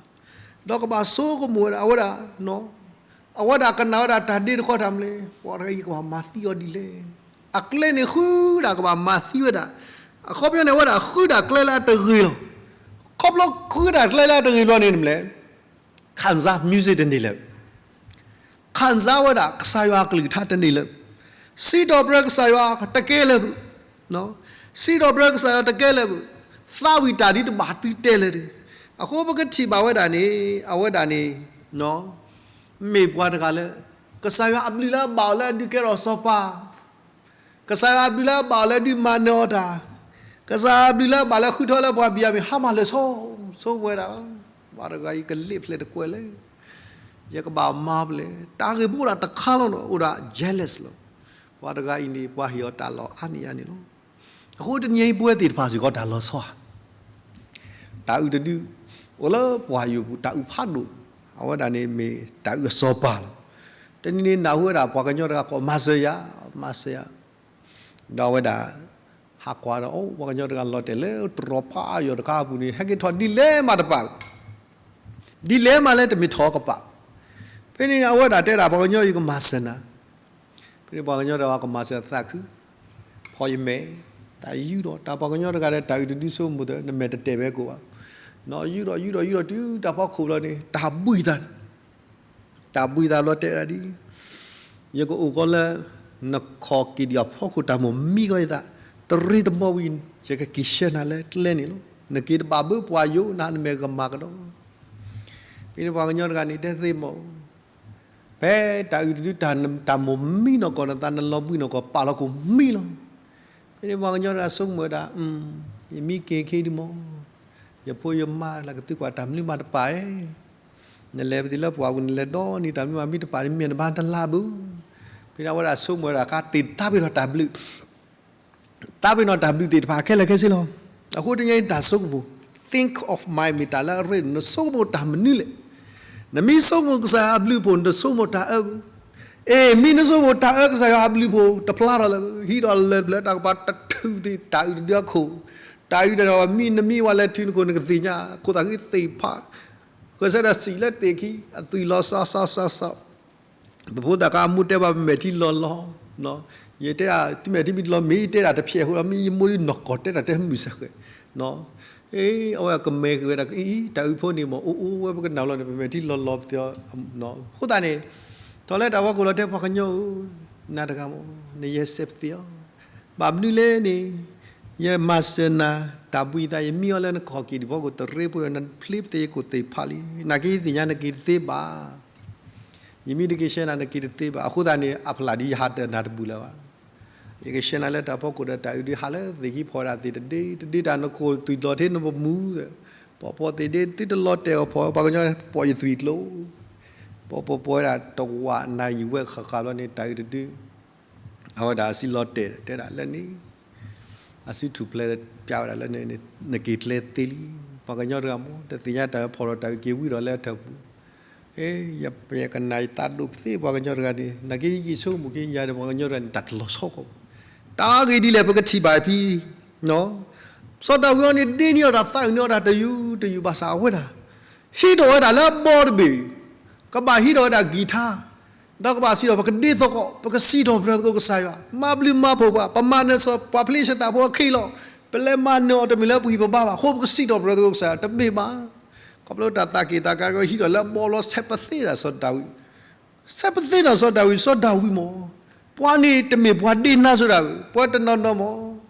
ဒီးကဘၣ်ဆိကမိၣ်ဝဲဒၣ် အဝဲဒၣ် အဝဲဒၣ်ကနၣ်ဝဲဒၣ်တၢ်ဒ့တခီတၢ်မနုၤလဲၣ်, ပှၤတဂၤအံၤကဘၣ်မၤသံအီၤဒ်လဲၣ်, အကျဲန့ၣ်ဃုဒၣ်ကဘၣ်မၤသံဝဲဒၣ်, အခီပညီန့ၣ် အဝဲဒၣ်ဃုဒၣ်ကျဲလၢအတဂ့ၤလီၤ. ခီဖျိဃုဒၣ်ကျဲလၢအတဂ့ၤဘျီန့ၣ်မနုၤလဲၣ်, ခၣ်စါ music တန့ၢ်လၢၤ, ခၣ်စါဝဲဒၣ်ကစၢ်ယွၤအကလုၢ်ကထါတန့ၢ်လၢၤ, စံးထီၣ်ပတြၢၤကစၢ်ယွၤတကဲလၢၤ, စံးထီၣ်ပတြၢၤကစၢ်ယွၤတကဲလၢၤ, သးဝံၣ်တၢ်ဒ်တဘၣ်သုတဲလၢၤဒီး, အဃိပကထံၣ်ဘၣ်ဝဲဒၣ်န့ၣ် အဝဲဒၣ်န့ၣ် မ့ၢ်ပှၤတဂၤလၢ ကစၢ်ယွၤအဘျုးလၢအဘၣ်အီၤလၢအဒုးကဲထီၣ်စီၤပၤ, ကစၢ်ယွၤအဘျုးလၢအဘၣ်အီၤလၢဒုးမၤနၢၤအီၤတၢ်, ကစၢ်ယွၤအဘျုးလၢအဘၣ်လၢဃုထၢလၢပှၤဘံၣ်ယၤမံၣ် ဟါမၢ်လၢာ်ဆီ, ဆိကမိၣ်ဝဲဒၣ်, ပှၤတဂၤအံၤကလ့ၣ်ဖျဲးတကွဲးလၢၤ, ယကဘၣ်မၤဖဲလဲၣ်, တၢ်ဂ့ၢ်ဖိအိၣ်ဒၣ်တခါလီၤနီၤ အိၣ်ဒၣ် jealous လီၤ, ပှၤတဂၤအံၤန့ၣ် ပှၤဟ့ၣ်အီၤတၢ်လီၢ်အါန့ၢ်အါန့ၣ်လီၤ. အဃိတနံၤအံၤပဝဲသ့ၣ်တဖၣ်စ့ၢ်ကီးတၢ်လီၤဆီဧါ, တၢ်အုၣ်တဒု အိၣ်လၢပှၤယိာ်ပူၤ တၢ်အုၣ်ဖးဒိၣ်, အဝဲဒၣ်န့ၣ်မ့ၢ်တၢ်အုၣ်အစီၤပၤလီၤ. တနံၤန့ၣ်နၢ်ဟူဝဲဒၣ်ပှၤကညီတဂၤကိးမၤစၢၤယၤ, မၤစၢၤယၤ, ဒီးအဝဲဒၣ် ဟးကွၢ်ဒီး အိၣ် ပှၤကညီတဂၤလီၤတဲာ်လၢတြီၤဖးယိာ်တခါအပူၤန့ၣ် ဟဲက့ၤထီၣ်ဒ်လဲၣ်မးတပာ်, ဒ်လဲၣ်မးလၢတမ့ၢ်ထီၣ်ကပာ်, ဖဲန့ၣ်အဝဲဒၣ်တဲဒၣ်ပှၤကညီအံၤကမၤစၢၤနၤ, ဖဲန့ၣ်ပှၤကညီတဂၤကမၤစၢၤသးခု, ဖီယမဲာ်, တၢ်ယူးဒီး တၢ်ပှၤကညီတဂၤဒီးတၢ်အုၣ်တဒုဆိကမိၣ်ဒီး နမဲာ်တတဲာ်ဘၣ်ကိးဘၣ်, ယူးဒီးယူးဒီးယူးဒီးတုၤတၢ်ဖီခိၣ်လီၤန့ၣ် တၢ်ဘှံးသး တၢ်ဘှံးသးဘျီတဲဒၣ်ဒ်, ယကအိၣ်ကီးလၢ နခီၣ်က့ၤဒံးအဖီခိၣ်တၢ်မိၣ်မံကီးယသး, တရ့တဘီဝံၤ ယကက့ၤဆှၢနၤလၢကျဲန့ၣ်လီၤ. နက့ၤတဘၣ်ဘၣ်ပှၤယိာ် နမဲာ်ကမၤကဒီး, ဖဲန့ၣ်ပှၤကညီတဂၤန့ၣ်တဲသ့မး ဖဲတၢ်အုၣ်တဒု တၢ်မိၣ်မံနီၢ်ကီၢ်နသး နလီၤဘှံးနီၢ်ကီၢ် ပာ်လီၤကိၣ်မံလီၤ. ဖဲန့ၣ်ပှၤကညီတဂၤဆိကမိၣ်ဝဲဒၣ်, ယမံက့ၤခဲဒုမး, ယဖိယမါလၢကသံကွၢ်တၢ်မနုၤမးတပာ်ဧါ, နလဲၤပသံလၢပှၢ်ပူၤ နလဲၤဒီနံၤတၢ်မနုၤမးမံတပာ်န့ၣ် မ့ၢ်နဘၣ်တလါဘၣ်. ဖဲန့ၣ်အဝဲဒၣ်ဆိကမိၣ်ဝဲဒၣ် ကသ့ၣ်သးပ့ၤနီၣ်တၢ်ဘျုး သးပ့ၤနီၣ်တၢ်ဘျုးသ့ၣ်တဖၣ်ခဲလၢာ်ခဲဆ့လီၤ. အဃိတနံၤအံၤတၢ်ဆိကမိၣ် think of my မ့ၢ်တၢ်လၢအရ့ဒိၣ် နဆိကမိၣ်တၢ်မနုၤလဲၣ်. နမ့ၢ်ဆိကမိၣ်ကစၢ်ယွၤအဘျုးအဖှိၣ် နဆိကမိၣ်တၢ်အၢ, အ့ မ့ၢ်နဆိကမိၣ်တၢ်အၢကစၢ်ယွၤအဘျုးအဖှိၣ် တဖျါထီၣ်လၢ ဟံးထီၣ်လၢပျၢၤတၢ်ကပၤတထုးသ့ၣ် တၢ်အုၣ်တဒုအခိၣ်, တၢ်အုၣ်တဒုမံနမံဝဲလဲၤထုးနခိၣ် နကသ့ၣ်ညါ ခိၣ်သးဃံသ့ၣ်ဖး ဃဲၤဆၢဒီးစံးလၢသ့ၣ်ခံ အသွံၣ်လီၤစီစီစီစီ ပဖိသၣ်ခါအမိၢ်တဲဘၣ်ပမဲာ်ထံလီၤလီၤ, ယတဲဒၣ်သုမဲာ်ထံမ့ၢ်တလီၤ မ့ၢ်ယတဲဒၣ်တဖျဲးအဃိလီၤ မ့ၢ်ယမိၢ်ဒ်နီၢ်ကီၢ်တဲတၢ်တဲမုာ်စဲဃဲၤ, အဝဲကမဲာ်က့ၤဝဲဒၣ်အံၤ တၢ်အုၣ်ဖိန့ၣ်မ့ၢ်အိၣ်အိၣ်ဝဲပကနၣ်လီၤန့ၣ် ပမဲာ်ထံလီၤလီၤပသ့ၣ်, အဃိသတးန့ၣ် ထီၣ်လၢတၢ်ဖီခိၣ်လီၤတဲပှၤကညီဧၢ, နၤတဂၤမ့ၢ် နယဲစဲးပသ့ၣ်အီၤ, ဘၣ်မနုၤလဲၣ်န့ၣ် ယမၤစၢၤနၤ တၢ်ဘှံးသး ယမံအီၤလၢနခီၣ်က့ၤဒံးဖီခိၣ် တရ့ဖိဒီး နဖျ့ပသ့ၣ်ယကိၣ်သ့ၣ်ဖးလံ, နာ်က့ယသ့ၣ်ညါနက့ၤတသ့ဘၣ် ယမ့ၢ်တက့ၤဆှၢနၤ နက့ၤတသ့ဘၣ်. အဃိသတးန့ၣ် အဖျါဒ်ယဟးတၢ်နၤတဘူၣ်လၢၤဘၣ်. ယကဆှၢနၤလၢတၢ်ဖီခိၣ်ဒီး တၢ်အုၣ်ဒုးဟးလၢသ့ၣ်ခံဖီဒၣ်သ့ၣ်တဒ့, တဒ့တၢ်နခိၣ်သွံၣ်လီၤထဲနပမူ, ပီၣ်ပီၣ်သ့ၣ်ဒ့ သုတလီၤတဲာ်အီၤဖီ ပှၤကညီပိာ်ယသွံၣ်ကျိ, ပီၣ်ပီၣ်ပီၣ်ဝဲဒၣ်တဝးနၤယံာ်ဝဲဃၣ်ဃၣ်ဘျီန့ၣ် တၢ်အုၣ်တဒု အဝဲဒၣ်အစုလီၤတဲာ်တဲဒၣ်လၢန့ၣ်, အစုထူၣ်ဖျဲးပျးဝဲဒၣ်လၢန့ၣ်, နက့ၤကျဲသ့လံ. ပှၤကညီတဂၤမ့ၢ် တသ့ၣ်ညါတၢ်ဖီၣ်ဒီးတၢ်အုၣ်က့ၤဝံၤဒီးလၢအထၢၣ်ပူၤ, ယကနၣ်ယသးဒိၣ်ပသ့ပှၤကညီတဂၤန့ၣ် နာ်က့ယဆိကမိၣ်က့ၤယၤဒီးပှၤကညီတဂၤန့ၣ် တၢ်တလီၤဆီကီးဘၣ်. တၢ်ဂ့ၢ်ဒ်လဲၣ်ပကထံၣ်ဘၣ်ဖဲ စီၤဒၤဝံးအံၤန့ၣ် ဒ့န့ၢ်အီၤတၢ်သးအုၣ်န့ၢ်အီၤတၢ်တယုၢ်တယုၢ်ဘၣ်ဆၣ်အဝဲဒၣ် ဟံးထီၣ်ဝဲဒၣ်လၢအဘီတဘ့ၣ်, ကဘၣ်ဟံးထီၣ်ဝဲဒၣ်ကံၢ်ထါ, ဒီးကဘၣ်စံးထီၣ် ပကဒ့သကိး ပကစံးထီၣ်ပတြၢၤသကိးကစၢ်ယွၤ, မၤဘျုးမၤဖှိၣ်ပှၤ, ပမၤနၢၤပှၤဖလ့ၡသးဖိအခံလီၤ. ပလဲၤမၤနၢၤအီၤတမ့ၢ်လၢပဂံၢ်ပဘါဘၣ်, အဃိပကစံးထီၣ်ပတြၢၤသကိးကစၢ်ယွၤ တမ့ၢ်ဘၣ်. ခီဖျိတၢ်သးက့ၣ်သးကါကဟံးထီၣ်လၢအဘီလီၤ ဆဲးပသ့ဒၣ်စီၤဒၤဝံး ဆဲးပသ့နီၢ်စီၤဒၤဝံး, စီၤဒၤဝံးမ့ၢ် ပှၤန့ၣ်တမ့ၢ်ပှၤဒ့နါစီၤဒၤဝံး, ပှၤတနီၤနီၤမ့ၢ်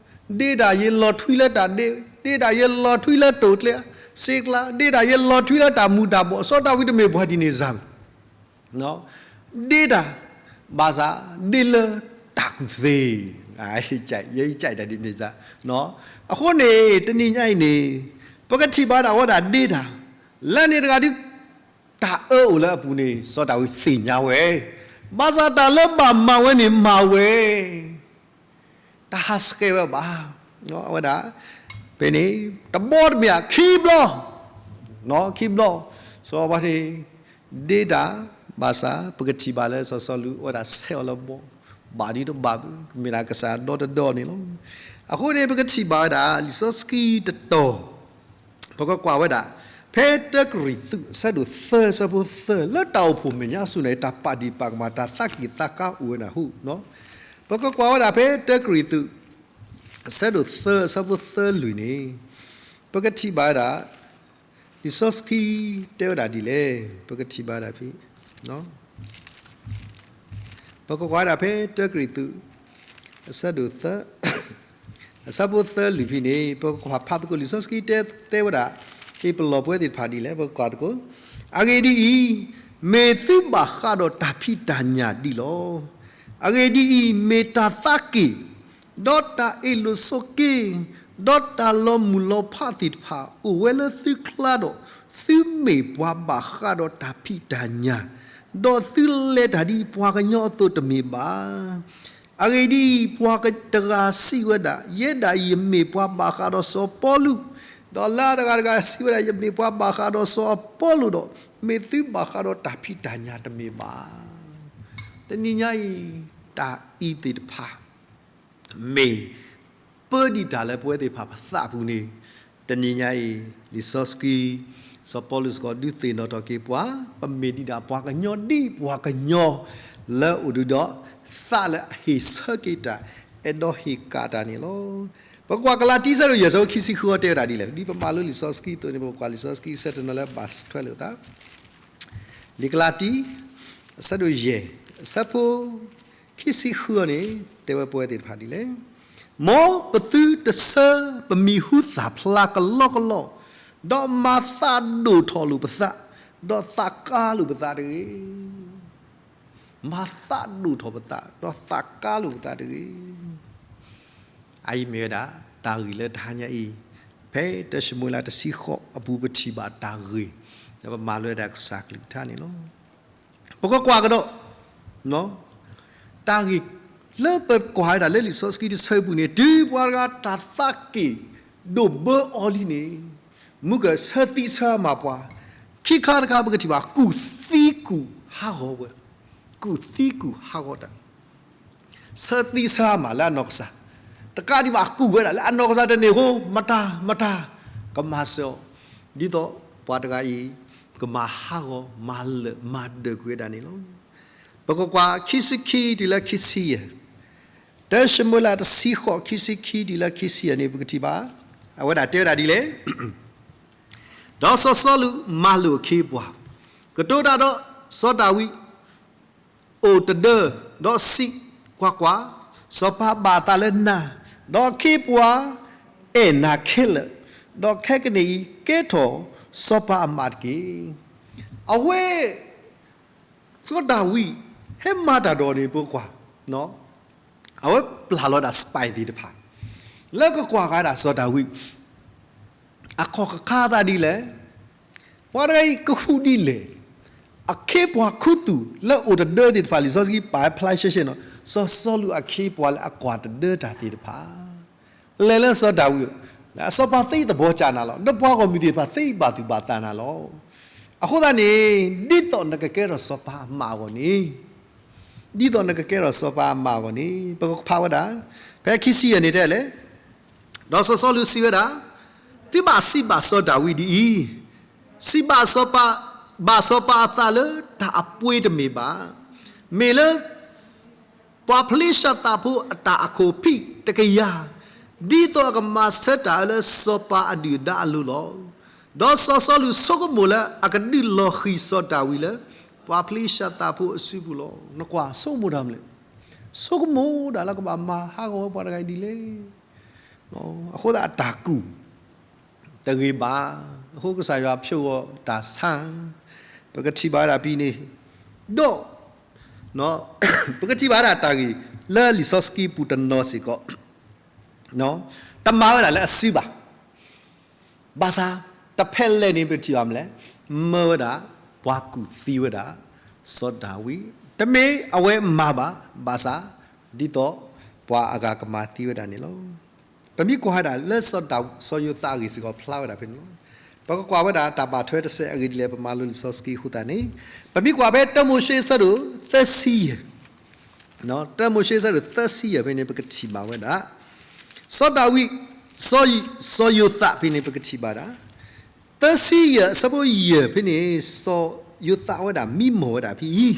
ဒ့တၢ်ယဲလီၤထွံလၢတၢ်ဒ့, ဒ့တၢ်ယဲလီၤထွံလၢတိာ်ကျဲ, စ့ကျါ, ဒ့တၢ်ယဲလီၤထွံလၢတၢ်မူၤတၢ်ဘှီး, စီၤဒၤဝံးတမ့ၢ်ပှၤဒ်န့ၣ်စၢ်ဘၣ်. ဒ့တၢ်, ဘၣ်ဆၣ် ဒ့လၢတၢ်ကူၣ်သ့, ယဲယကဒ်န့ၣ်စၢ်, အဃိန့ၣ် တနံၤညါအံၤန့ၣ် ပကထံၣ်ဘၣ်ဒၣ်ဝဲဒၣ်ဒ့တၢ်, လၢန့ၣ်တဂၤဒုး တၢ်အၢအိၣ်လၢအပူၤန့ၣ် စီၤဒၤဝံးသ့ၣ်ညါဝဲ, ဘၣ်ဆၣ်တၢ်လၢဘၣ်မၤဝဲန့ၣ်မၤဝဲ, တဟးဆှဲးဝဲဘၣ်. အဝဲဒၣ် ဖဲန့ၣ် တဘီတမ့ၢ်ဧါ ခံဘျီ, ခံဘျီ, စီၤပၤန့ၣ် ဒ့တၢ်, ဘၣ်ဆၣ် ပကထံၣ်ဘၣ်လၢစီၤစီလူးအိၣ်ဝဲဒၣ်ဆဲးအီၤလၢဘီ, ဘၣ်ဒ်တဘၣ်ဘၣ်, ကမ့ၢ်ဒၣ်ကစၢ်ဒီတဒီန့ၣ်လီၤ. အဃိန့ၣ် ပကထံၣ်ဘၣ်ဝဲဒၣ် လံာ်စီဆှံတတီၤ ပကကွၢ်ဝဲဒၣ် ဖဲတၢကရံၣ်သူး အဆၢဒိၣ်သၢ အဆၢဖိသၢ လၢတၢ်အိၣ်ဖှိၣ်မဲာ်ညါဆူၣ်န့ၣ် တၢ်ပာ်ဒံၣ်ပာ်ကမၣ် တၢ်သးက့ၣ်သးကါအိၣ်ဝဲနၢ်ဟူ, ပကကွၢ်ဝဲဒၣ်ဖဲတၢကရံၣ်သူး အဆၢဒိၣ်သၢ အဆၢဖိသၢလွံၢ်န့ၣ်, ပကထံၣ်ဘၣ်ဝဲဒၣ် လံာ်စီဆှံတဲဝဲဒၣ်ဒ်လဲၣ်, ပကထံၣ်ဘၣ်ဝဲဒၣ်ဖဲ ပကကွၢ်ဝဲဒၣ်ဖဲတၢကရံၣ်သူး အဆၢဒိၣ်သၢ အဆၢဖိသၢလွံၢ်ဖဲန့ၣ် ပကကွၢ်ဖးသကိး လံာ်စီဆှံတဲ တဲဝဲဒၣ် က့ၤပလီၢ်ပဝဲသ့ၣ်တဖၣ်ဒ်လဲၣ် ပကကွၢ်သကိး, အဂ့ၢ်ဒ်အံၤ, မ့ၢ်သုဘၣ်ဃးဒီးတၢ်ဖံးတၢ်ညၣ်ဒံးလီၤ. အဂ့ၢ်ဒ်အံၤ, မ့ၢ်တၢ်သးက့ၣ်, ဒီးတၢ်အ့ၣ်လိာ်ဆိးက့, ဒီးတၢ်လီၤမုၢ်လီၤဖးသ့ၣ်တဖၣ် အိၣ်ဝဲလၢသုကျါဒီး, သုမ့ၢ်ပှၤဘၣ်ဃးဒီးတၢ်ဖံးတၢ်ညၣ်, ဒီးသုလဲၤတၢ်ဒ်ပှၤကညီအသိးတမ့ၢ်ဘၣ်. အဂ့ၢ်ဒ်အံၤ, ပှၤတဂၤစံးဝဲဒၣ်, ယဲဒၣ်အံၤယမ့ၢ်ပှၤဘၣ်ဃးဒီးစီၤပီလူး, ဒီးလၢတဂၤတဂၤစံးဝဲဒၣ်, ယမ့ၢ်ပှၤဘၣ်ဃးဒီးစီၤအပီလိၤဒီး, မ့ၢ်သုဘၣ်ဃးဒီးတၢ်ဖံးတၢ်ညၣ်တမ့ၢ်ဘၣ်. တနံၤညါအံၤ, တၢ်အံၤသ့ၣ်တဖၣ် မ့ၢ်ပၢဒံးတၢ်လၢပဝဲသ့ၣ်တဖၣ်ပသးပူၤန့ၣ်, တနံၤညါအံၤ လံာ်စီဆှံ စီၤပီလူးစ့ၢ်ကီး ဒုးသ့ၣ်နီၣ်ထီၣ်က့ၤပှၤ, ပမ့ၢ်ဒံးဒၣ်ပှၤကညီဒ်ပှၤကညီ လၢအိၣ်ဒုးဒီး သးလၢအဟ့ၣ်ဆၢက့ၤတၢ်, အဲၣ်ဒိးဟ့ၣ်ကၣ်တၢ်န့ၣ်လီၤ. ပကွၢ်ကလၤတံ အဆၢဒိၣ်ယဲၢ် အဆၢဖိခံဆံဃုအံၤတဲဝဲဒၣ်ဒ်လဲၣ်, ဒ်ပမၤလိလံာ်စီဆှံအသိးန့ၣ် ပကွၢ်လံာ်စီဆှံအဆၢတနီၤလၢဘၣ်ထွဲလိာ်သး လံာ်ကလၤတံ အဆၢဒိၣ်ယဲၢ် အဆၢဖိခံဆံဃုအံၤန့ၣ် တဲဝဲပဝဲသ့ၣ်တဖၣ်ဒ်လဲၣ်, မ်ပသုတဆၢပမံၤဟူသၣ်ဖျါကလီကလီ, ဒီးမၤသးဒိၣ်ထီၣ်လိာ်ပသး, ဒီးသးကါလိာ်ပသးတဂ့ၤ. မၤသးဒိၣ်ထီၣ်ပသး, ဒီးသးကါလိာ်ပသးတဂ့ၤ. အအံၤမ့ၢ်ဝဲဒၣ် တၢ်ဂ့ၢ်လၢတဟါညါအံၤ, ဖဲတၢၡမူၤအ့လးတဆံဃိးအပူၤ ပထံၣ်ဘၣ်တၢ်ဂ့ၢ်, ဒီးပမၤလိဝဲဒၣ်ကစၢ်ကလုၢ်ကထါန့ၣ်လီၤ. ပကကွၢ်ကဒီး တၢ်ဂ့ၢ်လၢပကွၢ်ဝဲဒၣ်လၢလံာ်စီဆှံတဆၢအပူၤန့ၣ်, တုၤပှၤတဂၤတၢ်သးက့ၣ်ဒိၣ်ဘၢအီၤလံန့ၣ်, မုၢ်ကဆၢသံဆၢမၤပှၤ, ခံခါတခါပကထံၣ်ဘၣ် ကူၣ်သံကူၣ်ဟးဂီၤဝဲ, ကူၣ်သံကူၣ်ဟးဂီၤတၢ် ဆၢသံဆၢမၤလၢအနီၢ်ကစၢ်, တကးဒံးဘၣ်ကူၣ်ဝဲဒၣ်လၢအနီၢ်ကစၢ်တန့ၢ်အဃိ, မတၤ, မတၤ, ကမၤစၢၤအီၤ, ဒ်သိးပှၤတဂၤအံၤ ကမၤဟးဂီၤ မၤလၢာ်မၤဒၢးကွံာ်ဝဲဒၣ်န့ၣ်လီၤ. ပကကွၢ်ခံဆံခံတုၤလၢခံဆံယဲၢ်, တၢၡမူၤအ့လးတဆံဃိး ခံဆံခံတုၤလၢခံဆံယဲၢ်န့ၣ် ပကထံၣ်ဘၣ်, အဝဲဒၣ်တဲဝဲဒၣ်ဒ်လဲၣ် ဒီးစီၤစီလူးမၤလိာ်အခ့အပှၤ, ကတိၤတၢ်ဒီးစီၤဒၤဝံး အိၣ်တဒၢ, ဒီးစံး, ကွၢ်ကွၢ်, စီၤပၤဘၣ်အသးလၢနၤ, ဒီးအခ့အပှၤအဲၣ်နၤခဲလၢာ်, ဒီးခဲကနံၣ်အံၤကဲထီၣ်စီၤပၤအမးတက့ၢ်. အဝဲ စီၤဒၤဝံး ဟဲမၤတၢ်ဒီးန့ၣ် ပကွၢ်, အဝဲပျၢ်လီၤဒၣ် spy သ့ၣ်တဖၣ် လၢကကွၢ်ဃာ်ဒၣ်စီၤဒၤဝံး အခီၣ်ကခါသးဒ်လဲၣ်, ပှၤတဂၤအံၤကဃုဒ်လဲၣ်, အခ့အပှၤခူသူၣ်လၢအိၣ်တဒၢသ့ၣ်တဖၣ် လံာ်စီဆှံပာ်ဖျါရှဲရှဲနီၤ, စီၤစီလူးအခ့အပှၤလၢအကွၢ်တဒၢတၢ်သ့ၣ်တဖၣ် လဲၤလၢစီၤဒၤဝံး, စီၤပၤသ့သဘီကၢ်နၤလီၤ, ဒီးပှၤဂီၢ်မုၢ်သ့ၣ်တဖၣ်သ့ဘၣ်သူၣ်ဘၣ်သးနၤလီၤ. အဃိသတးန့ၣ် ဒ်သိးနကကဲထီၣ်စီၤပၤအမးအဂီၢ်န့ၣ်, ဒ်သိးနကကဲထီၣ်စီၤပၤအမးအဂီၢ်န့ၣ် ပကဖးဝဲဒၣ် ဖဲခံဆံယဲၢ်န့ၣ်တဲလဲၣ်, ဒီးစီၤစီလူးစံးဝဲဒၣ်, သုဘၣ်စံးဘၣ်စီၤဒၤဝံးဒ်အံၤ, စံးဘၣ်စီၤပၤ, ဘၣ်စီၤပၤအသးလၢတၢ်အပှ့ၤတမ့ၢ်ဘၣ်, မ့ၢ်လၢ ပှၤဖလ့ၡသးဖိအတၢ်အခိၣ်ဖံးတကယၤ, ဒ်သိးအကမၤဆၢတၢ်အၢလၢစီၤပၤအဒုၣ်အဒါအလိၤလီၤ. ဒီးစီၤစီလူးဆိကမိၣ်လၢအကဒုးလီၤဃံၤစီၤဒၤဝံးလၢ ပှၤဖလ့ၡသးဖိအစုပူၤလီၤ. နကွၢ်ဆိကမိၣ်တၢ်မနုၤလဲၣ်, ဆိကမိၣ်ဒၣ်လၢကဘၣ်မၤဟးဂီၤဝဲပှၤတဂၤအံၤဒ်လဲၣ် အဃိသတးအတၢ်ကူၣ် တဂ့ၤဘၣ်. အဃိကစၢ်ယွၤဖျိဂီၤတၢ်ဆါ, ပကထံၣ်ဘၣ်ဝဲဒၣ်ဖဲန့ၣ်, ဒီး ပကထံၣ်ဘၣ်ဝဲဒၣ်တၢ်ဂ့ၢ်လၢလံာ်စီဆှံပူၤတနီၤစ့ၢ်ကီး, တမၤဝဲဒၣ်လၢအစုဘၣ်. ဘၣ်ဆၣ် တဖဲလဲၣ်န့ၣ် ပထံၣ်ဘၣ်မနုၤလဲၣ်, မၢဝဲဒၣ် ပှၤကူၣ်သံဝဲဒၣ် စီၤဒၤဝံး, တမ့ၢ်အဝဲမၤဘၣ်, ဘၣ်ဆၣ် ဒ်သိးပှၤအဂၤကမၤသံဝဲဒၣ်န့ၣ်လီၤ. ပမ့ၢ်ကွၢ်ဝဲဒၣ်လၢစီၤဒၤ စီၤယိၤသးအဂ့ၢ်စ့ၢ်ကီးဖျါဝဲဒၣ်ဖဲန့ၣ်လီၤ. ပကကွၢ်ဝဲဒၣ်တၢ်ဘၣ်ထွဲတစဲးအဂ့ၢ်ဒ်လဲၣ် ပမၤလိလံာ်စီဆှံအဃိသတးန့ၣ်, ပမ့ၢ်ကွၢ်ဖဲတၢမိၤၡ့အဆၢဒိၣ် သၢဆံယဲၢ်, တၢမိၤၡ့အဆၢဒိၣ်သၢဆံယဲၢ်ဖဲန့ၣ် ပကထံၣ်ဘၣ်ဝဲဒၣ် စီၤဒၤဝံး, စီၤယိၤသးဖဲန့ၣ် ပကထံၣ်ဘၣ်ဒၣ် သၢဆံယဲၢ်အဆၢဖိယဲၢ်ဖဲန့ၣ် စီၤယိၤသးဝဲဒၣ်မံမီၢ်ဝဲဒၣ်ဖဲအံ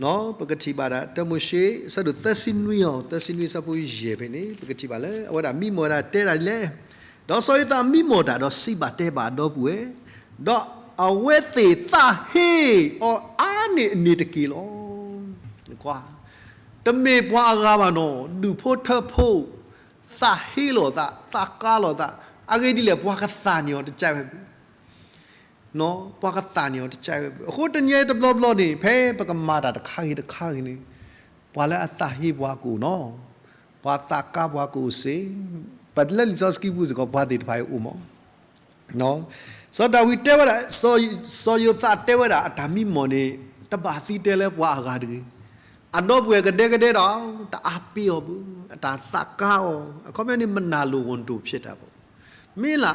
ၤ, ပကထံၣ်ဘၣ်ဒၣ် တၢမိၤၡ့ အဆၢဒိၣ်သၢဆံနွံအီၤ သၢဆံနွံအဆၢဖိယဲၢ်ဖဲန့ၣ် ပကထံၣ်ဘၣ်လၢ အဝဲဒၣ်မံမီၢ်ဝဲဒၣ်တဲဒၣ်ဒ်လဲၣ်, ဒီးစီၤယိၤသးမံမီၢ်တၢ်ဒီးစံးဘၣ်တဲဘၣ်အဒီပုၢ်ဝဲၢ်, ဒီးအဝဲသ့ၣ်သးဟ့အီၤအါန့ၢ်အန့ၣ်တက့ၢ်လီၤ. ကွၢ်, တမ့ၢ်ပှၤအဂၤဘၣ်နီၤ ဒူၣ်ဖိထၢဖိ သးဟ့လိာ်သး သးကါလိာ်သး, အဂ့ၢ်ဒ်လဲၣ် ပှၤကသးန့ၢ်အီၤတကးဝဲဘၣ် ပှၤကသးန့ၢ်အီၤတကးဝဲဘၣ်. အဃိတနံၤအံၤတဘျီဘျီန့ၣ် ဖဲပကမၤတၢ်တခါဂ့ၤတခါဂ့ၤန့ၣ် ပှၤလၢအသးဟ့ပှၤကအိၣ်နီၤ, ပှၤသးကါပှၤကအိၣ်စ့ၢ်, ပလၢလံာ်စီဆှံပူၤစ့ၢ်ကီး ပှၤသ့ၣ်တဖၣ်အံၤအိၣ်မး စီၤဒၤဝံးတဲဝဲဒၣ်, စီၤယိၤသးတဲဝဲဒၣ်အတၢ်မံမီၢ်န့ၣ် တဘၣ်သံတဲလၢပှၤအဂၤတဂ့ၤ, အဒီပုၢ်ဝဲၢ်ကဒဲကဒဲဒီး တအါပ့ၤအီၤဘၣ်, အတၢ်သးကါအီၤ, အခီပညီန့ၣ် မနၤလိာ်ဂီၢ်တိာ်ဖျဲးတၢ်ဘၣ်, မ့ၢ်လၢ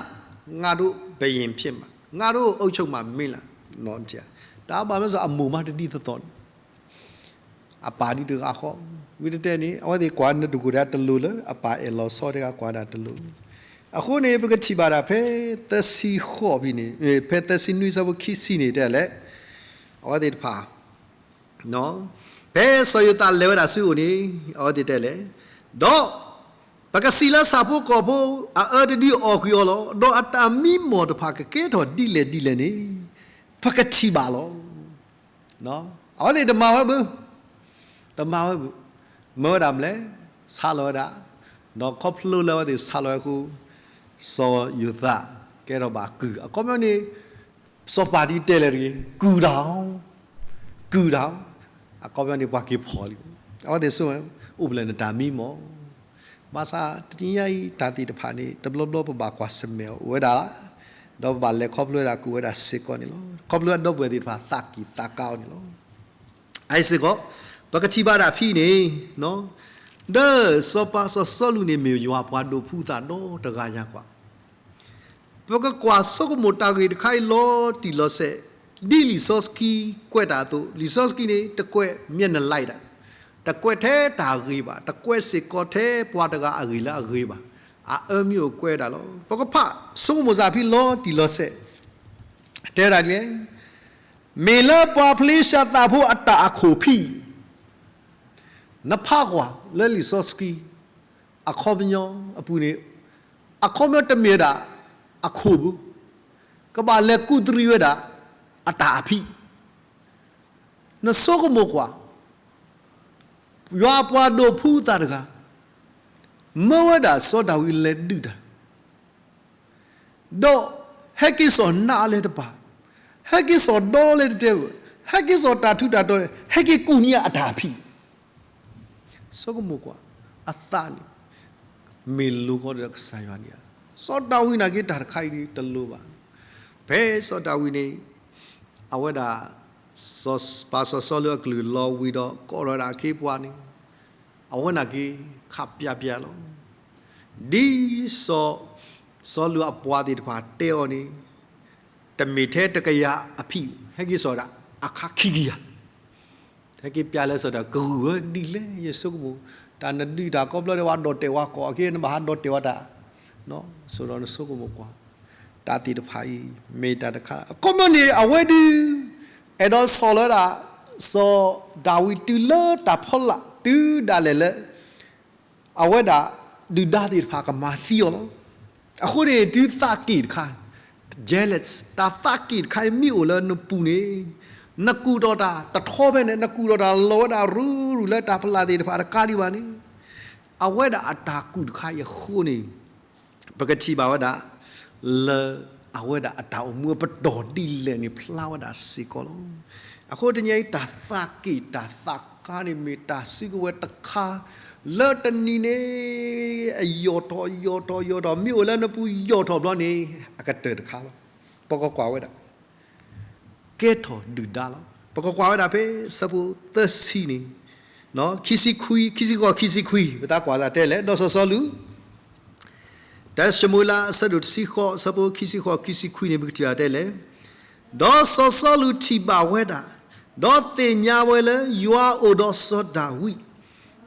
ငါတို့ဘုရင်ဖြစ်မှာ, ငါတို့အုပ်ချုပ်မှာ မ့ၢ်လၢ, တၢ်ဘၣ်မနုၤစ့ၢ် အမိၢ်မးတဒ်သိးသိးန့ၣ် အပၢ်ဒ်တဂၤဃီ, ဝံၤတတဲန့ၣ် အဝဲသ့ၣ်ကွၢ်နၢ်တကိၣ်တဂၤတလိၤလၢ အပၢ်အဲၣ်လီၤဆီတဂၤကွၢ်ဒၣ်တလိၤ, အဃိန့ၣ် ပကထံၣ်ဘၣ်ဒၣ်ဖဲသၢဆံဃိးဖဲန့ၣ်, ဖဲသၢဆံနွံဆၢဖိခံဆံန့ၣ်တဲလဲၣ်, အဝဲသ့ၣ်တဖၣ် ဖဲစီၤယိၤသးလဲၤဝဲဒၣ်ဆူအအိၣ်န့ၣ် အဝဲသ့ၣ်တဲလဲၣ်, ဒီး ပကစံးလၢဆၣ်ဖိကီၢ်ဖိအအၢတဒုအီၣ်ကွံာ်အီၤလီၤ. ဒီးအတၢ်မံမီၢ်တဖၣ်ကကဲထီၣ်ဒ်လဲၣ်ဒ်လဲၣ်န့ၣ် ပကထံၣ်ဘၣ်လီၤ. အဝဲသ့ၣ်တမၤဝဲဘၣ်, တမၤဝဲဘၣ်, မၢဝဲဒၣ်မလဲၣ်, ဆါလီၤဝဲဒၣ်, ဒီးခီဖျိလၢအဝဲသ့ၣ်ဆါလီၤဝဲအဃိ စီၤယိၤသးကဲထီၣ်ဘၣ်ကုၢ်, အခီပညီန့ၣ် စီၤပၤဒ်တဲလဲၣ်တဂ့ၤ, ကုၢ်တၢ်, ကုၢ်တၢ်, အခီပညီန့ၣ် ပှၤက့ၤဖီၣ်လံ, အဝဲသ့ၣ်ဆိမိၣ်, အိၣ်ဖျဲၣ်နတၢ်မံမီၢ်, ဘၣ်ဆၣ်တနံၤညါအံၤ တၢ်သ့ၣ်တဖၣ်န့ၣ် တဘျီဘျီပဘၣ်ကွၢ်ဆၢၣ်မဲာ်အီၤအိၣ်ဝဲဒၣ်, ဒီးပဘၣ်လဲၤခီဖျိဝဲဒၣ်ကွံာ်ဝဲဒၣ်စ့ၢ်ကီးန့ၣ်လီၤ. ခီဖျိအဒီပုၢ်ဝဲၢ်သ့ၣ်တဖၣ်သးက့ၣ်သးကါအီၤန့ၣ်လီၤ. အအံၤစ့ၢ်ကီး ပကထံၣ်ဘၣ်ဒၣ်ဖဲအံၤန့ၣ်, ဒီးစီၤပၤစီၤစီလူးန့ၣ် မ့ၢ်ယွၤပှၤဒိးဖှူသးဒီတဂၤညါကွၢ် ပကကွၢ်ဆိကမိၣ်တၢ်ဂ့ၢ်တခါအံၤလီၤတံၢ်လီၤဆဲး, ဒ်လံာ်စီဆှံကွဲးတၢ်အသိး, လံာ်စီဆှံန့ၣ် တကွဲးမျက်နှာလိုက်ဒၣ်, တကွဲးထဲတၢ်ဂ့ၤဘၣ်, တကွဲးစ့ၢ်ကီးထဲပှၤတဂၤအဂ့ၢ်လၢအဂ့ၤဘၣ်, အအၢမ့ၢ်အိၣ်ကွဲးဒၣ်လီၤ. ပကဖးဆိကမိၣ်စၢ်ဖဲလီၤတံၢ်လီၤဆဲး, တဲဝဲဒၣ်ဒ်လဲၣ်, မ့ၢ်လၢပှၤဖလ့ၡသးဖိအတၢ်အခိၣ်ဖံး, နဖးကွၢ်လၢလံာ်စီဆှံ အခီပညီအပူၤန့ၣ်, အခီပညီတမ့ၢ်ဝဲဒၣ်အခိၣ်ဘၣ်, ကဘၣ်လဲၤကူၣ်သရံးဝဲဒၣ်အတၢ်အဖံး, နဆိကမိၣ်ကွၢ်, ယွၤပှၤဒိးဖှူသးတဂၤ, မၢဝဲဒၣ်စီၤဒၤဝံးလဲၤဒုးတၢ် ဒီးဟဲက့ၤစိာ်နးလဲၣ်တပၤ, ဟဲက့ၤစိာ်ဒီလဲၣ်တတဲဝဲ, ဟဲက့ၤစိာ်တၢ်ထူးတၢ်တီၤ, ဟဲက့ၤကူၣ်န့ၢ်အတၢ်အဖံး, ဆိကမိၣ်ကွၢ်, အသးန့ၣ် မ့ၢ်လိၤဃီဒီးကစၢ်ယွၤန့ၣ်ဧါ. စီၤဒၤဝံးနာ်က့တၢ်တခါအံၤတလိၤဘၣ်. ဖဲစီၤဒၤဝံးန့ၣ် အဝဲဒၣ် ပာ်စီၤစီလူးအကလုၢ်လီၤဝံၤဒီး ကိးထီၣ်ဝဲဒၣ်အခ့အပှၤန့ၣ် အဝဲနာ်က့ ခးပၠးပၠးလီၤ. ဒ်စီၤ စီလူးအပှၤသ့ၣ်တဖၣ်တဲအီၤန့ၣ် တမ့ၢ်ထဲတကယၤအဖံး ဟဲက့ၤစိာ်ဒၣ်အခါခံကယၤ ဟဲက့ၤပၠးလၢစီၤဒၤ ကဂုာ်ဝဲဒ်လဲၣ် ယဆိကမိၣ်, တၢ်နဒုးတၢ်ခီဖျိဒီး ဝဲဒိးတဲာ်ဝဲကိး အက့နဘၣ်ဟးဒိးတဲာ်ဝဲတၢ်, ဆိဒီးနဆိကမိၣ်ကွၢ်, တၢ်သ့ၣ်တဖၣ်အံၤ မ့ၢ်တၢ်တခါ အခီပညီန့ၣ် အဝဲဒုး အဲၣ်ဒိးစိာ်လီၤဝဲဒၣ် စီၤဒၤဝံးတုၤလၢတၢ်ဖီလာ် တုၤဒၣ်လဲာ်လၢ အဝဲဒၣ်ဒုၣ်ဒါသ့ၣ်တဖၣ်ကမၤသံအီၤလီၤ. အဃိန့ၣ် တုၤသးက့ၣ်တခါ jealous တၢ်သးက့ၣ်တခါအံၤမ့ၢ်အိၣ်လၢနပူၤန့ၣ် နကူၣ်ထီၣ်တၢ်တထီဖဲန့ၣ် နကူၣ်ထီၣ်တၢ်လီၤဝဲဒၣ်ရူၤရူၤလၢတၢ်ဖီလာ်သ့ၣ်တဖၣ်တကးဒံးဘၣ်န့ၣ် အဝဲဒၣ်အတၢ်ကူၣ်တခါအံၤအဃိန့ၣ် ပကထံၣ်ဘၣ်ဝဲဒၣ် လၢအဝဲဒၣ်အတၢ်အိၣ်မူအပတီၢ်ဒ်လဲၣ်န့ၣ် ဖျါဝဲဒၣ်စ့ၢ်ကီးလီၤ. အဃိတနံၤအံၤ တၢ်သးက့ၣ်တၢ်သးကါန့ၣ် မ့ၢ်တၢ်စုကဝဲၤတခါ လၢတနံၤန့ၣ် အယိာ်ထီၣ်ယိာ်ထီၣ်ယိာ်ထီၣ် မ့ၢ်အိၣ်လၢနပူၤယိာ်ထီၣ်ဘျီန့ၣ် အကတၢၢ်တခါလီၤ. ပကကွၢ်ဝဲဒၣ် ကဲထီၣ်ဒုၣ်ဒါလီၤ. ပကကွၢ်ဝဲဒၣ်ဖဲဆၢဖိသၢဆံန့ၣ် ခံဆံခွံ ခံဆံဃိး ခံဆံခွံ ပသးကွၢ်သးတဲလဲၣ် ဒီးစီၤစီလူး တၢၡမူၤအ့လးအဆၢဒိၣ်တဆံဃိး အဆၢဖိခံဆံဃိး ခံဆံခွံန့ၣ် ပကထံၣ်ဘၣ်တဲလဲၣ်, ဒီးစီၤစီလူးထံၣ်ဘၣ်ဝဲဒၣ်, ဒီးသ့ၣ်ညါဝဲလၢယွၤအိၣ်ဒီးစီၤဒၤဝံး,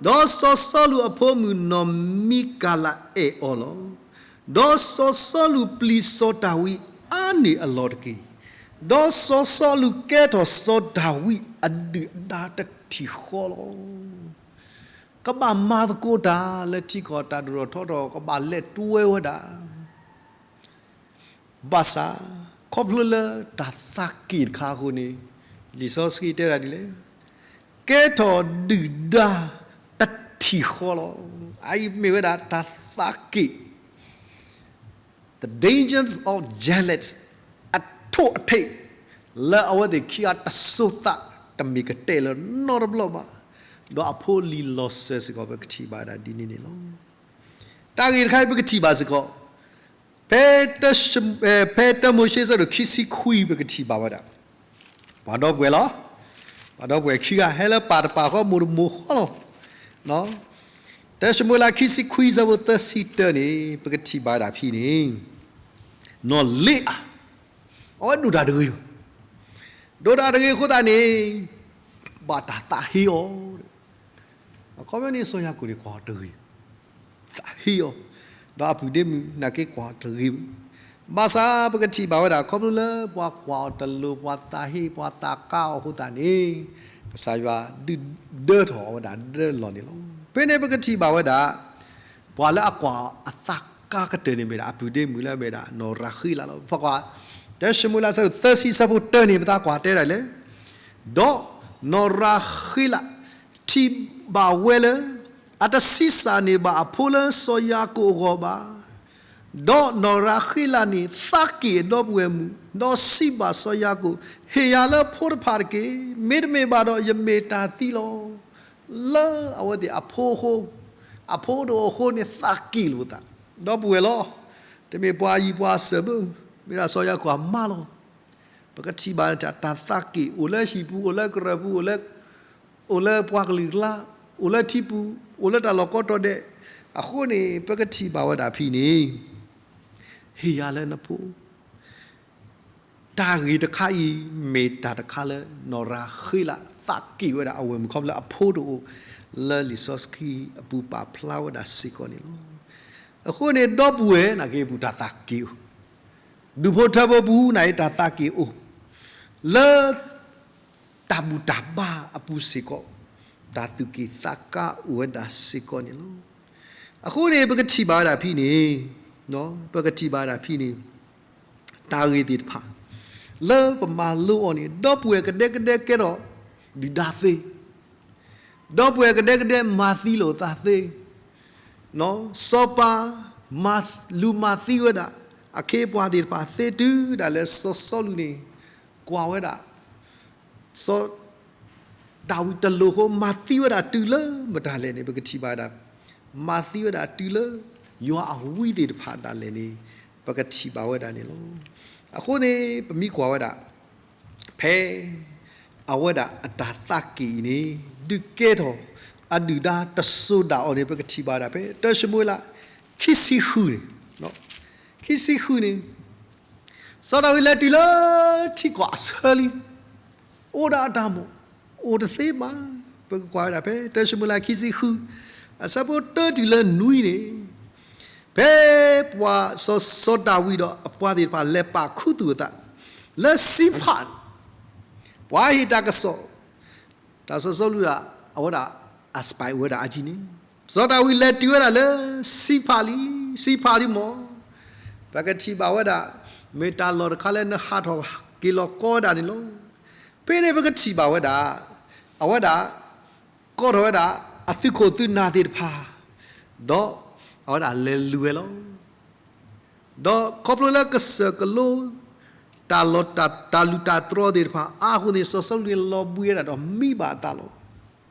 ဒီးစီၤစီလူးအဖိမုၣ်နီၢ်မံကၤလးအဲၣ်အီၤလီၤ. ဒီးစီၤစီလူးပျံၤစီၤဒၤဝံးအါန့ၢ်အလီၢ်တက့ၢ်. ဒီးစီၤစီလူးကဲထီၣ်စီၤဒၤဝံးအဒုၣ်အဒါတထံၣ်ဃီလီၤ. ကဘၣ်မၤသကိးတၢ်လၢထံကီၢ်တၢ်ဒိၣ်ထီၣ်ထီထီၣ် ကဘၣ်လဲၤတွဲဝဲဒၣ် ဘၣ်ဆၣ် ခီဖျိလၢတၢ်သးက့ၣ်တခါအဃိန့ၣ် လံာ်စီဆှံတဲဒၣ်ဒ်လဲၣ်, ကဲထီၣ်ဒုၣ်ဒါတထံၣ်ဃီလီၤ. အအံၤမ့ၢ်ဝဲဒၣ်တၢ်သးက့ၣ် the dangers of jealous အထိၣ်အထ့ၣ် လၢအဝဲသ့ၣ်ခံဂၤတစိၤသးတမ့ၢ်ကတဲာ်လၢၤနီတဘျီဘၣ်, ဒီးအဖိလံၤလီၤစၢၤစ့ၢ်ကီး ပကထံၣ်ဘၣ်ဝဲဒၣ်ဒ်န့ၣ်န့ၣ်လီၤ. တၢ်ဂ့ၢ်တခါအံၤပကထံၣ်ဘၣ်စ့ၢ်ကီး ဖဲတၢမိၤၡ့အဆၢဒိၣ်ခံဆံခွံ ပကထံၣ်ဘၣ်ဝဲဒၣ် ပှၤဒီပုၢ်ဝဲၢ်လီၤ. ပှၤဒီပုၢ်ဝဲၢ်ခံဂၤ ဟဲလၢပၢ်တပၢ်ဃီမိၢ်တမိၢ်ဃီလီၤ. တၢၡမူၤအ့လးခံဆံခွံ အဆၢဖိသၢဆံတၢန့ၣ် ပကထံၣ်ဘၣ်ဝဲဒၣ်ဖဲန့ၣ်, နီၢ်လ့အၤ အဝဲဒိၣ်တၢ်တဂ့ၤ, ဒိၣ်တၢ်တဂ့ၤအဃိသတးန့ၣ် ဘၣ်တၢ်သးဟ့အီၤ အခီပညီန့ၣ် စီၤယၤကိာ်န့ၣ် ကွၢ်အီၤတဂ့ၤ, သးဟ့အီၤ, ဒီးအပုၢ်ဒ့မုၣ်နာ်က့ကွၢ်အီၤတဂ့ၤ, ဘၣ်ဆၣ်ပကထံၣ်ဘၣ်ဝဲဒၣ် ခီဖျိလၢပှၤကွၢ်အီၤတလိၤ ပှၤသးဟ့ ပှၤသးကါအီၤအဃိသတးန့ၣ် ကစၢ်ယွၤဒုၣ်ဒၢထီၣ်အီၤဝဲဒၣ်ဒၢလီၢ်န့ၣ်လီၤ. ဖဲန့ၣ်ပကထံၣ်ဘၣ်ဝဲဒၣ် ပှၤလၢအကွၢ်အီၤအသးကါကတၢၢ်န့ၣ်မ့ၢ်ဒၣ် အပုၢ်ဒ့မုၣ်လၢအမ့ၢ်ဒၣ် နီၢ်ရၤဃ့လးလီၤ. ပကွၢ် တၢၡမူၤအ့လး အဆၢဒိၣ်သၢဆံ အဆၢဖိတၢန့ၣ် ပသးကွၢ်တဲဒၣ်လဲၣ်, ဒီးနီၢ်ရၤဃ့လး ထံၣ်ဘၣ်ဝဲလၢ အတဆံးစၢ်န့ၢ်ဘၣ်အဖိလၢစီၤယၤကိာ်အဂီၢ်ဘၣ်. ဒီးနီၢ်ရၤဃ့လးန့ၣ် သးက့ၣ်အဒီပုၢ်ဝဲၢ်မုၣ်, ဒီးစံးဘၣ်စီၤယၤကိာ်, ဟ့ၣ်ယၤလၢဖိတဖၣ်တက့ၢ်. မ့တမ့ၢ်ဘၣ်ဒီး ယမ့ၢ်တၢ်သံလီၤ. လၢအဝဲသ့ၣ်အဖိအဃိ, အဖိတအိၣ်အဃိန့ၣ် သးက့ၣ်လိာ်သး, ဒီပုၢ်ဝဲၢ်လီၤ. တမ့ၢ်ပှၤယံၤပှၤစၢၢ်ဘၣ်, မ့ၢ်ဒၣ်စီၤယၤကိာ်အမါလီၤ. ပကထံၣ်ဘၣ်တၢ်သးက့ၣ် အိၣ်လၢဟံၣ်ပူၤ အိၣ်လၢကရၢၢ်ပူၤ အိၣ်လၢ အိၣ်လၢပှၤကလုာ်ကျါ, အိၣ်လၢထံပူၤ, အိၣ်လၢတၢ်လီၢ်ကိးတီၤဒဲး, အဃိန့ၣ် ပကထံၣ်ဘၣ်ဝဲဒၣ်ဖဲန့ၣ်, ဟ့ၣ်ယၤလၢနဖိ တၢ်ဂ့ၢ်တခါအံၤ မ့ၢ်တၢ်တခါလၢ နီၢ်ရၤဃ့လးသးက့ၣ်ဝဲဒၣ်အဝဲၢ်မုၣ် ခီဖျိလၢအဖိတအိၣ် လၢလံာ်စီဆှံအပူၤပာ်ဖျါဝဲဒၣ်စ့ၢ်ကီးန့ၣ်လီၤ. အဃိန့ၣ် ဒီပုၢ်ဝဲၢ်နာ်က့အပူၤတၢ်သးက့ၣ်အိၣ်, ဒူၣ်ဖိထၢဖိပူၤနာ်က့တၢ်သးက့ၣ်အိၣ်, လၢ တၢ်ဘူၣ်တၢ်ဘါအပူၤစ့ၢ်ကီး တၢ်သူၣ်က့ၣ်သးကါအိၣ်ဝဲဒၣ်စ့ၢ်ကီးန့ၣ်လီၤ. အဃိန့ၣ် ပကထံၣ်ဘၣ်ဝဲဒၣ်ဖဲန့ၣ်, ပကထံၣ်ဘၣ်ဝဲဒၣ်ဖဲန့ၣ် တၢ်ဂ့ၢ်သ့ၣ်တဖၣ် လၢပမၤလိအီၤန့ၣ် ဒီပုၢ်ဝဲၢ်ကဒဲကဒဲကဲထီၣ်ဒုၣ်ဒါသ့, ဒီပုၢ်ဝဲၢ်ကဒဲကဒဲမၤသံလိာ်သးသ့, စီၤပၤ လူၤမၤသံဝဲဒၣ် အခ့အပှၤသ့ၣ်တဖၣ်သ့တုၤဒၣ်လဲာ် စီၤစီလူးန့ၣ် ကွၢ်ဝဲဒၣ် စီၤဒၤဝံးတလိၤအဃိ မၤသံဝဲဒၣ်တုၤလၢမတၤလဲၣ်န့ၣ် ပကထံၣ်ဘၣ်ဝဲဒၣ်, မၤသံဝဲဒၣ်တုၤလၢ ယွၤအဝံသ့ၣ်တဖၣ်ဒၣ်လဲာ်န့ၣ် ပကထံၣ်ဘၣ်ဝဲဒၣ်န့ၣ်လီၤ. အဃိန့ၣ် ပမ့ၢ်ကွၢ်ဝဲဒၣ် ဖဲ အဝဲဒၣ်အတၢ်သးက့ၣ်အံၤန့ၣ် ဒုးကဲထီၣ် အဒုၣ်ဒါတစိၤဒၣ်အီၤန့ၣ် ပကထံၣ်ဘၣ်ဝဲဒၣ်ဖဲ တၢၡမူၤအ့လး ခံဆံဃုန့ၣ်, ခံဆံဃုန့ၣ် စီၤဒၤဝံးလဲၤတုၤလၢထံကီၢ်အဆၢလံ, အိၣ်ဒၣ်အတၢ်မိၣ် အိၣ်တသ့ဘၣ်. ပကကွၢ်ဝဲဒၣ်ဖဲ တၢၡမူၤအ့လး ခံဆံဃု အဆၢဖိတၢတုၤလၢနွံန့ၣ်, ဖဲပှၤစီၤ စီၤဒၤဝံးဒီးအပှၤသ့ၣ်တဖၣ်လဲၤပာ်ခူသူၣ်အသး လၢစံဖၣ်န့ၣ်, ပှၤဟ့ၣ်တၢ်ကစီၣ် တၢ်စီၤစီလူးဒၣ် အဝဲဒၣ်အ spy အိၣ်ဝဲဒၣ်အါကံန့ၣ်, စီၤဒၤဝံးလဲၤတုၤဝဲဒၣ်လၢစံဖၣ်လံ, စံဖၣ်လံမ့ၢ် ပကထံၣ်ဘၣ်ဝဲဒၣ် မ့ၢ်တၢ်လီၢ်တခါလၢနဟးထီၣ်က့ၤလီၤကီဝဲဒၣ်န့ၣ်လီၤ. ဖဲန့ၣ်ပကထံၣ်ဘၣ်ဝဲဒၣ် အဝဲဒၣ် ကိးထီၣ်ဝဲဒၣ် အသုးခိၣ်သုးနၢ်သ့ၣ်တဖၣ် ဒီးအဝဲဒၣ်လဲၤလုၢ်ဝဲလီၤ. ဒီးခီဖျိလၢကစၢၢ်ကလိ တၢ်လီၢ်တၢ် တၢ်လူၢ်တၢ်တြီသ့ၣ်တဖၣ်အါအဃိန့ၣ် စီၤစီလူးန့ၣ်လီၤဘှံးဝဲဒၣ်ဒီးမံဘၣ်အသးလီၤ.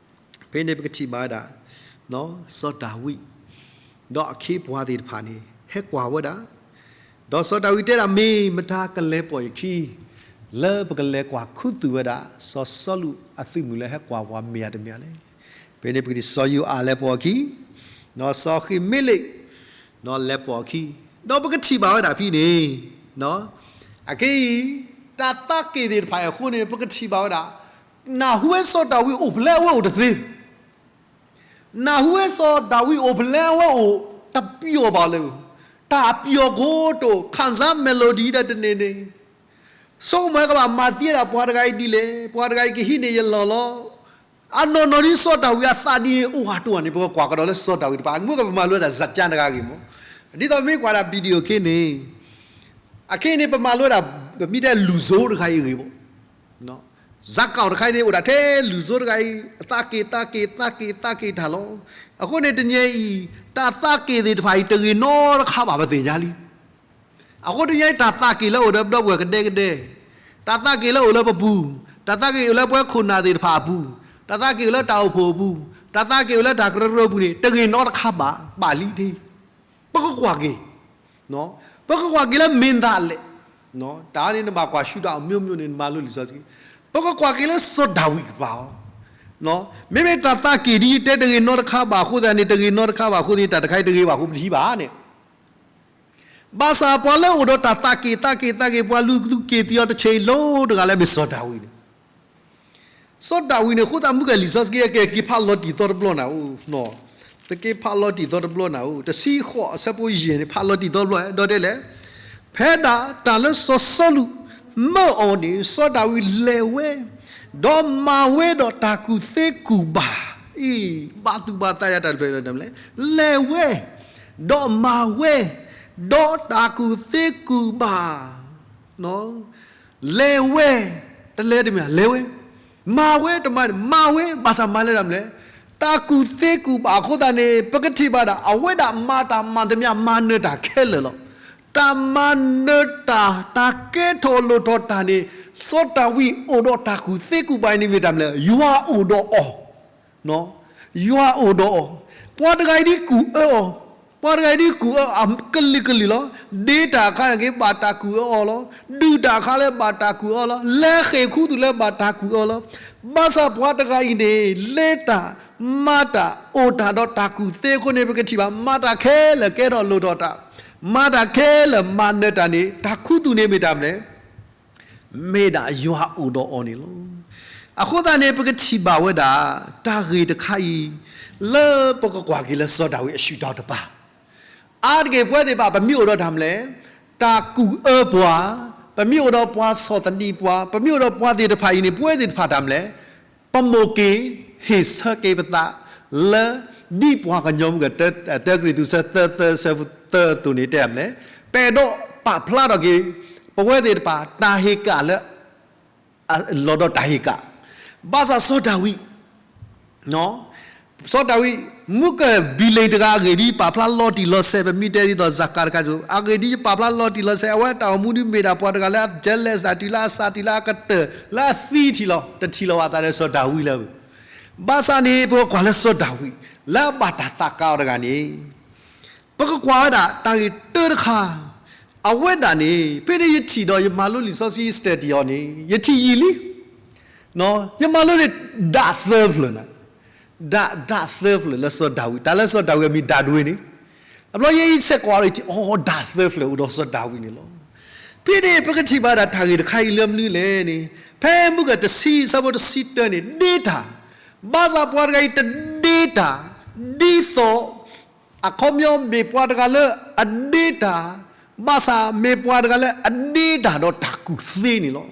ဖဲန့ၣ်ပကထံၣ်ဘၣ်ဝဲဒၣ် စီၤဒၤဝံး ဒီးအခ့အပှၤသ့ၣ်တဖၣ်န့ၣ် ဟဲကွၢ်ဝဲဒၣ်, ဒီးစီၤဒၤဝံးတဲဒၣ် မ့ၢ်မတၤကလဲၤပိာ်ယခံ လၢပကလဲၤကွၢ်ခူသူၣ်ဝဲဒၣ် စီၤစီလူးအသုးမုၢ်လၢဟဲကွၢ်ပှၤမ့ၢ်ဧါတမ့ၢ်ဧါလဲၣ်. ဖဲန့ၣ်ပကထံၣ် စီၤယိၤအၣ်လဲၤပိာ်အခံ, ဒီးစီၤဃံမ့လ့း ဒီးလဲၤပိာ်အခံ ဒီးပကထံၣ်ဘၣ်ဝဲဒၣ်ဖဲန့ၣ်, အခဲအံၤ တၢ်သးက့ၣ်သ့ၣ်တဖၣ်အံၤအဃိန့ၣ် ပကထံၣ်ဘၣ်ဝဲဒၣ်, နၢ်ဟူဝဲစီၤဒၤဝံးအိၣ်ဖဲလဲၣ် အဝဲအိၣ်တသ့, နၢ်ဟူဝဲစီၤဒၤဝံးအိၣ်ဖဲလဲၣ် အဝဲအိၣ်တပျီၤဘၣ်လၢၤ, တၢ်ပျီၤကိတိာ် ခံစား melody ဒၣ်တန့ၢ်န့ၣ် ဆိကမိၣ်ကဘၣ်မၤသံဝဲဒၣ်ပှၤတဂၤအံၤဒ်လဲၣ်, ပှၤတဂၤအံၤကဟံးန့ၢ်ယလီၢ်လီၤ. အနီၢ်နီၢ်ဒ်စီၤဒၤဝံးအသးဒ်အံၤအိၣ်ဟးတအိၣ်န့ၣ် ပကကွၢ်ကဒီးလၢစီၤဒၤဝံးတဖၣ် အမုၢ်ကပမၤလိဝဲဒၣ် စၢကၠၢ တဂၤဂ့ၢ်မး, ဒ်သိးမ့ၢ်ကွၢ်ဒၣ် video ခဲန့ၣ်, အခဲအံၤန့ၣ် ပမၤလိဝဲဒၣ် ပမ့ၢ်တဲလူၤစိတဂၤအံၤဂ့ၢ်မး, စးကီးတခါအံၤန့ၣ် အိၣ်ဒၣ်ထဲလူၤစိတဂၤအံၤ အသးက့ၣ် သးက့ၣ် သးက့ၣ် သးက့ၣ်တၢ်လီၤ. အဃိန့ၣ်တနံၤအံၤ တၢ်သးက့ၣ်သ့ၣ်တဖၣ်အံၤ တဂ့ၤနီတခါဘၣ် ပသ့ၣ်ညါလံ. အဃိတနံၤအံၤ တၢ်သးက့ၣ်လၢအိၣ်ဒီးပဒီပုၢ်ဝဲၢ်ကဒဲကဒဲ, တၢ်သးက့ၣ်လၢအိၣ်လၢပပူၤ, တၢ်သးက့ၣ်အိၣ်လၢပှၤခိၣ်နၢ်သ့ၣ်တဖၣ်အပူၤ, တၢ်သးက့ၣ်အိၣ်လၢတၢ်အိၣ်ဖှိၣ်အပူၤ, တၢ်သးက့ၣ်အိၣ်လၢတၢ်ကရၢကရိအပူၤန့ၣ် တဂ့ၤနီတခါဘၣ် ဘၣ်လံတ့ၢ်. ပကကွၢ်က့ၤ, ပကကွၢ်က့ၤလၢမ့ၢ်သးလဲၣ်. တၢ်န့ၣ်နဘၣ်ကွၢ်ဆူတၢ်အီၤ မျိုးမျိုး န့ၣ် နမၤလိလံာ်စီဆှံ, ပကကွၢ်က့ၤလၢစီၤဒၤဝံးကပၤအီၤ, မ့မ့ၢ်တၢ်သးက့ၣ်ဒ်အံၤတဲတဂ့ၤနီတခါဘၣ်အဃိသတးန့ၣ် တဂ့ၤနီတခါဘၣ်အဃိသတးန့ၣ် တၢ်တခါအံၤတဂ့ၤဘၣ်အဃိပတဟံးဘၣ်န့ၣ် ဘၣ်ဆၣ်ပှၤလၢအိၣ်ဒီးတၢ်သးက့ၣ် သးက့ၣ် သးက့ၣ် ပှၤလူၤသူၣ်က့ၣ်သံအီၤတဆဲးအံၤလီၤတဂၤလၢမ့ၢ်စီၤဒၤဝံးန့ၣ်, စီၤဒၤဝံးန့ၣ် အဃိသတးမုၢ်ကလံာ်စီဆှံကဲက့ၤဖးလီၤတံၢ်သီတဘျီနၤဧိၤ, ပက့ၤဖးလီၤတံၢ်သီတဘျီနၤဧိၤ, တဆံဃိး အဆၢဖိယဲၢ်န့ၣ် ဖးလီၤတံၢ်သီတဘျီ ဒီးတဲလဲၣ်, ဖဲဒၣ်တၢ်လၢစီၤစီလူးမၢအီၤန့ၣ် စီၤဒၤဝံးလဲၤဝဲ, ဒီးမၤဝဲဒီးတၢ်ကူၣ်သ့ကူၣ်ဘၣ်အံၤ, ဘၣ်သူၣ်ဘၣ်သးယၤတၢ်တဖျၢၣ်လဲၣ်, လဲၤဝဲ, ဒီးမၤဝဲ, ဒီးတၢ်ကူၣ်သ့ကူၣ်ဘၣ် လဲၤဝဲ, တလဲၤတမ့ၢ် လဲၤဝဲ, မၤဝဲတမၤ မၤဝဲ ဘၣ်ဆၣ်မၤလၢတၢ်မနုၤလဲၣ်, တၢ်ကူၣ်သ့ကူၣ်ဘၣ်အဃိသတးန့ၣ် ပကထံၣ်ဘၣ်ဒၣ် အဝဲဒၣ်မၤတၢ်မၤသမျှ မၤနၢၤတၢ်ခဲလၢာ်လီၤ. တၢ်မၤနၢၤတၢ် တၢ်ကဲထီၣ်လိၣ်ထီၣ်တၢ်န့ၣ် စီၤဒၤဝံးအိၣ်ဒီးတၢ်ကူၣ်သ့ကူၣ်ဘၣ်အံၤန့ၣ်မ့ၢ်တၢ်မနုၤလဲၣ်, ယွၤအိၣ်ဒီးအီၤ ယွၤအိၣ်ဒီးအီၤ, ပှၤတဂၤအံၤဒ်ကူၣ်အၢအီၤ, ပှၤတဂၤအံၤဒ်ကူၣ်အၢအီၤ ကလုာ်ကလုာ်လီၤ. ဒ့တၢ်အခါန့ၣ်က့ၤ ဘၣ်တၢ်ကူၣ်အၢအီၤလီၤ. ဒုၣ်တၢ်အခါလၢဘၣ်တၢ်ကူၣ်အၢအီၤလီၤ. လဲၤဃ့ၢ်ခူသူၣ်လၢဘၣ်တၢ်ကူၣ်အၢအီၤလီၤ. ဘၣ်ဆၣ်ပှၤတဂၤအံၤန့ၣ် လဲၤတၢ် မၤတၢ် အိၣ်တၢ်ဒီးတၢ်ကူၣ်သ့အဃိန့ၣ် ပကထံၣ်ဘၣ် မၤတၢ်ခဲလၢာ်ကဲထီၣ်လိၣ်ထီၣ်တၢ်, မၤတၢ်ခဲလၢာ်မၤနၢၤတၢ်န့ၣ် တၢ်ခူသူၣ်န့ၣ်မ့ၢ်တၢ်မနုၤလဲၣ် မ့ၢ်ဒၣ်ယွၤအိၣ်ဒီးအီၤန့ၣ်လီၤ. အဃိသတးန့ၣ် ပကထံၣ်ဘၣ်ဝဲဒၣ် တၢ်ဂ့ၢ်တခါအံၤ လၢပကကွၢ်က့ၤလၢစီၤဒၤဝံးအဆူၣ်တီၤတပၤ, အါတက့ၢ်ပဝဲသ့ၣ်တဖၣ် ပမ့ၢ်အိၣ်ဒီးတၢ်မနုၤလဲၣ်, တၢ်ကူၣ်အၢပှၤ, ပမ့ၢ်အိၣ်ဒီးပှၤဆီၣ်သနံးပှၤ, ပမ့ၢ်အိၣ်ဒီးပှၤသ့ၣ်တဖၣ်အံၤန့ၣ် ပဝဲသ့ၣ်တဖၣ်တၢ်မနုၤလဲၣ်, ပမိၢ်က့ၤ ဟ့ၣ်ဆၢက့ၤပသး လၢ ဒ်ပှၤကညီမုၢ်က တၢ တၢကရံၣ်သူး ဆၢသၢ သၢ ဆၢဖိသၢအသိးန့ၣ် တဲမနုၤလဲၣ်, ပအဲၣ်ဒိးပာ်ဖျါထီၣ်က့ၤ ပဝဲသ့ၣ်တဖၣ် တၢ်ဟ့ၣ်ကၣ်လၢ လီၤဒီးတၢ်ဟ့ၣ်ကၣ်, ဘၣ်ဆၣ်စီၤဒၤဝံး စီၤဒၤဝံး မုၢ်ကဘံၣ်လ့ၣ်တဂၤအဂ့ၢ်ဒ်ပာ်ဖျါလီၤတံၢ်လီၤဆဲး ပမ့ၢ်တဲဒ်သိးစကၤတခါအသိး အဂ့ၢ်ဒ်ပာ်ဖျါလီၤတံၢ်လီၤဆဲး အဝဲတၢ်အိၣ်မူဒ်မ့ၢ်ဒၣ်ပှၤတဂၤလၢအ jealous တၢ်တုၤလၢအစၢ်တုၤလၢအကတၢၢ် လၢအသံထံၣ်လီၤ တထံၣ်လီၤဘၣ်သးဒီးစီၤဒၤဝံးလၢၤဘၣ်. ဘၣ်ဆၣ်န့ၣ် ပကကွၢ်လၢစီၤဒၤဝံး လၢအဘၣ်တၢ်သးကါအီၤတဂၤန့ၣ် ပကကွၢ်ဝဲဒၣ်တၢ်ဂ့ၢ်တၢတခါ အဝဲဒၣ်န့ၣ် ဖဲန့ၣ်ယထံၣ်ဒီးယမၤလိလံာ်စီဆှံ study အီၤန့ၣ် ယထံၣ်ယံာ်လံ ယမၤလိန့ၣ် ဒၣ်သၢဖျၢၣ်နၤ, ဒၣ် ဒၣ်သၢဖျၢၣ်လၢစီၤဒၤဝံး တၢ်လၢစီၤဒၤဝံးအမံၤဒၣ်ဒွဲၣ်န့ၣ်, အဘျီယဲအံၤဆဲးကွၢ်အီၤ အိၣ်ဒၣ်သၢဖျၢၣ်အိၣ်ဒီးစီၤဒၤဝံးန့ၣ်လီၤ. ဖဲန့ၣ် ပကထံၣ်ဘၣ်ဒၣ်တၢ်ဂ့ၢ်တခါအံၤလၢမနုၤလဲၣ်န့ၣ် ဖဲမုၢ်ကတဆံ ဆၢဖိတဆံတၢန့ၣ် ဒ့တၢ်, ဘၣ်ဆၣ်ပှၤတဂၤအံၤတဒ့တၢ်, ဒ်သိး အခီပညီမ့ၢ်ပှၤတဂၤလၢအဒ့တၢ်, ဘၣ်ဆၣ်မ့ၢ်ပှၤတဂၤလၢအဒ့တၢ်ဒီးတၢ်ကူၣ်သ့န့ၣ်လီၤ.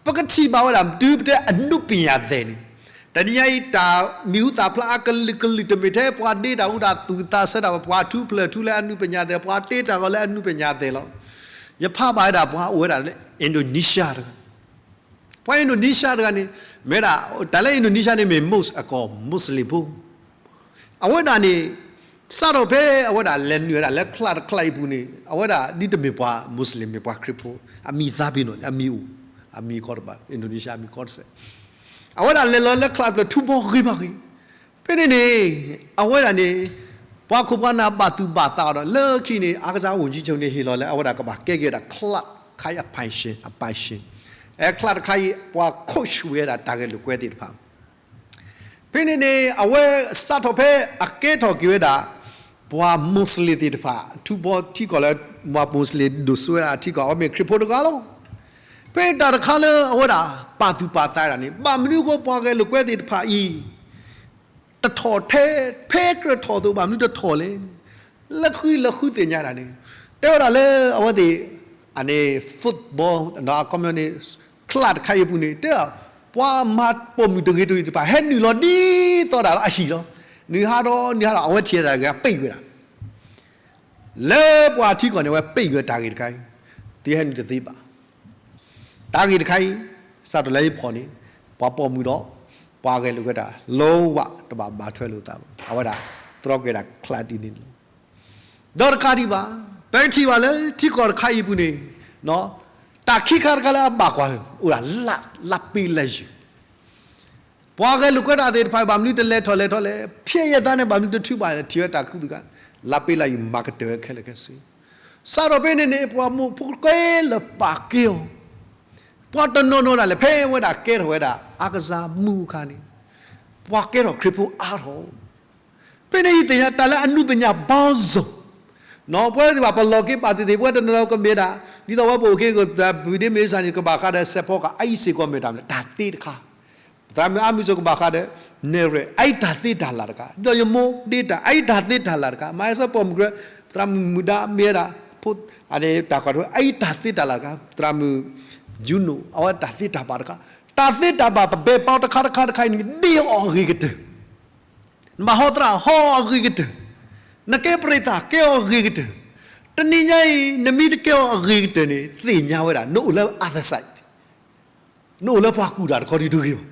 ပကထံၣ်ဘၣ်ဝဲဒၣ် တုၤပတဲအနုပညာသည်န့ၣ်, တနံၤညါအံၤ တၢ်မံၤဟူသၣ်ဖျါအကလုာ်ကလုာ် တမ့ၢ်ထဲပှၤဒ့တၢ်အူတၢ်သူၣ်သးဆၢတၢ်ဘၣ် ပှၤထူဖျၢၣ်ထူလၢအနုပညာသည် ပှၤတ့တၢ်ဂီၤလၢအနုပညာသည်လီၤ. ယဖးဘၣ်ဝဲဒၣ်ပှၤအိၣ်ဝဲဒၣ်လၢ Indonesia တဂၤ ပှၤ Indonesia တဂၤန့ၣ် မ့ၢ်ဒၣ် တၢ်လၢ Indonesia န့ၣ်မ့ၢ် most အကီၢ် Muslim ဖိ အဝဲဒၣ်န့ၣ် စးထီၣ်ဖဲအဝဲဒၣ်လဲၤနုာ်ဝဲဒၣ်လၢချါတချါအံၤအပူၤန့ၣ် အဝဲဒၣ်ဒ်တမ့ၢ်ပှၤ Muslim မ့ၢ်ပှၤခရံာ်ဖိ အမံၤသးပ့ၤနီၣ်လံ အမံၤအိၣ် အမံၤကီတဘၣ် Indonesia အမံၤကီတစဲး အဝဲဒၣ်လဲၤလီၤလၢချါတဖျၢၣ်ထူဘီဂ့ၤဘၣ်ဂ့ၤ ဖဲန့ၣ်န့ၣ် အဝဲဒၣ်န့ၣ် ပှၤခိၣ်ပှၤနၢ်ဘၣ်သူၣ်ဘၣ်သးအီၤဒီး လၢခံန့ၣ် အကစၢ်ဝူၤကၠံဆိန့ၣ်ဟ့ၣ်လီၤလၢ အဝဲဒၣ်ကဘၣ်ကဲက့ၤဝဲဒၣ် club ခါအံၤအပိုင်ရှင် အပိုင်ရှင် အဲ club တခါအံၤ ပှၤ coach ဝဲဒၣ်တၢ်ဂဲၤလိာ်ကွဲသ့ၣ်တဖၣ် ဖဲန့ၣ်န့ၣ် အဝဲစးထီၣ်ဖဲအကဲထီၣ်က့ၤဝဲဒၣ် ပှၤ Muslim သ့ၣ်တဖၣ် ထူဘီထံကီၢ်လၢ ပှၤ Muslim ဒိၣ်စိဝဲဒၣ်ထံကီၢ် အဝဲမ့ၢ်ခရံာ်ဖိတဂၤလီၤ. ဖဲတၢ်တခါလၢအဝဲဒၣ်ပာ်သူၣ်ပာ်သးဒၣ်န့ၣ် ဘၣ်မနုၤအဃိပှၤဂဲၤလိာ်ကွဲသ့ၣ်တဖၣ်အံၤ တထီၣ်ထဲ ဖဲကြၢးထီၣ်အသိး ဘၣ်မနုၤတထီၣ်လဲၣ်. လၢဃုလၢဃုသ့ၣ်ညါဒၣ်န့ၣ် တဲဝဲဒၣ်လၢအဝဲသ့ၣ် အန့ၣ် football အကီမန့ၣ် club တခါအံၤအပူၤန့ၣ် တဲဒၣ် ပှၤမၤပိာ်မုၣ်တဂ့ၤတဂ့ၤတဖၣ် ဟဲနုာ်လီၤဒ်သိးဒၣ်လၢအဟံၣ်လီၤ. နုာ်ဟးဒီးနုာ်ဟးဒီး အဝဲထံၣ်တၢ်ဂ့ၤပိတ်ဝဲဒၣ် လၢပှၤထံကီၢ်န့ၣ် အဝဲပိတ်ဝဲတၢ်ဂ့ၢ်တခါအံၤ သုဟဲနုာ်တသ့ဘၣ်. တၢ်ဂ့ၢ်တခါအံၤ စးထီၣ်လၢယဖီၣ်န့ၣ် ပှၤပိာ်မုၣ်ဒီး ပှၤဂဲၤလိာ်ကွဲတၢ် လီဝးတဘၣ်ဘၣ်ထွဲလိာ်သးဘၣ်. အဝဲဒၣ် တြီကဲဒၣ် club ဒ်န့ၣ်လီၤ. ဒီးတကးဒံးဘၣ် ပကထံၣ်ဘၣ်လၢထံကီၢ်တခါအံၤအပူၤန့ၣ် တၢ်ခံခါတခါလၢအဘၣ်ကွၢ် အိၣ်ဒၣ်လၢ လၢပ့လၢယုၢ် ပှၤဂဲၤလိာ်ကွဲတၢ်သ့ၣ်တဖၣ် ဘၣ်မနုၤတလဲၤထီၣ်လဲၤထီၣ်လဲၣ် ဖဲယဲၢ်သးန့ၣ် ဘၣ်မနုၤတထုးဘၣ်လဲၣ် ထံၣ်ဝဲတၢ်ခူသူၣ်ခါ လၢပ့လၢယုၢ်မၤကတၢၢ်ဝဲခဲလၢာ်ခဲဆ့. စးထီၣ်ဖဲန့ၣ်န့ၣ် ပှၤမိၢ်ဖိကဲလၢာ်ပာ်ကဲအီၤ ပှၤတနီၤနီၤဒၣ်လဲာ် ဖဲဝဲဒၣ်ကဲထီၣ်ဝဲဒၣ် အကစၢ်မူအခါန့ၣ် ပှၤကဲထီၣ်ခရံာ်ဖိအါထီၣ် ဖဲန့ၣ်ယသ့ၣ်ညါတၢ်လၢအနုပညာပေါင်းစုံ ပဝဲသ့ၣ်တဖၣ် ပလီၢ်က့ၤပာ်သ့ၣ်သ့ၣ် ပဝဲတနီၤနီၤကမ့ၢ်ဒၣ် ဒ်သိးဝဲပအိၣ်က့ၤကသး ပဒ့မ့ၢ်စၢ်န့ၣ် ကဘၣ်ဃးဒီးစဲးဖီကဟၣ် အအံၤစ့ၢ်ကီးမ့ၢ်တၢ်မနုၤလဲၣ် တၢ်သ့တခါ သရၣ်မုၣ်အါမံၤစိၤကဘၣ်ဃးဒီး နဲၣ်ရွဲၣ် အအံၤတၢ်သ့တၢ်လၢ်တခါ ဒ်သိးယမိၢ်ဒ့တၢ် အအံၤတၢ်သ့တၢ်လၢ်တခါ မၤဟဲစၢၤပိာ်မုၣ်ကြၢး သရၣ်မုၣ်မုၢ်ဒါမ့ၢ်ဝဲဒၣ် ဖိ တၢ်ကွၢ်ထွဲ အအံၤတၢ်သ့တၢ်လၢ်တခါ သရၣ်မုၣ် ယူနိၣ် အဝဲတၢ်သ့တၢ်ဘၣ်တခါ တၢ်သ့တၢ်ဘၣ် ပဘဲပီတခါတခါတခါအံၤန့ၣ် ဒ့အီၤအဂ့ၤကတၢၢ် နဘၣ်ဟီသရၣ် ဟီအီၤအဂ့ၤကတၢၢ်, နကဲပရ့ၤသး ကဲအီၤအဂ့ၤကတၢၢ်, တနံၤညါအံၤ နမ့ၢ်တကဲအီၤအဂ့ၤကတၢၢ်န့ၣ် သ့ၣ်ညါဝဲဒၣ် နအိၣ်လၢ other side, နအိၣ်လၢပှၤကူၣ်တၢ်တခီဒုးတဂ့ၤဘၣ်.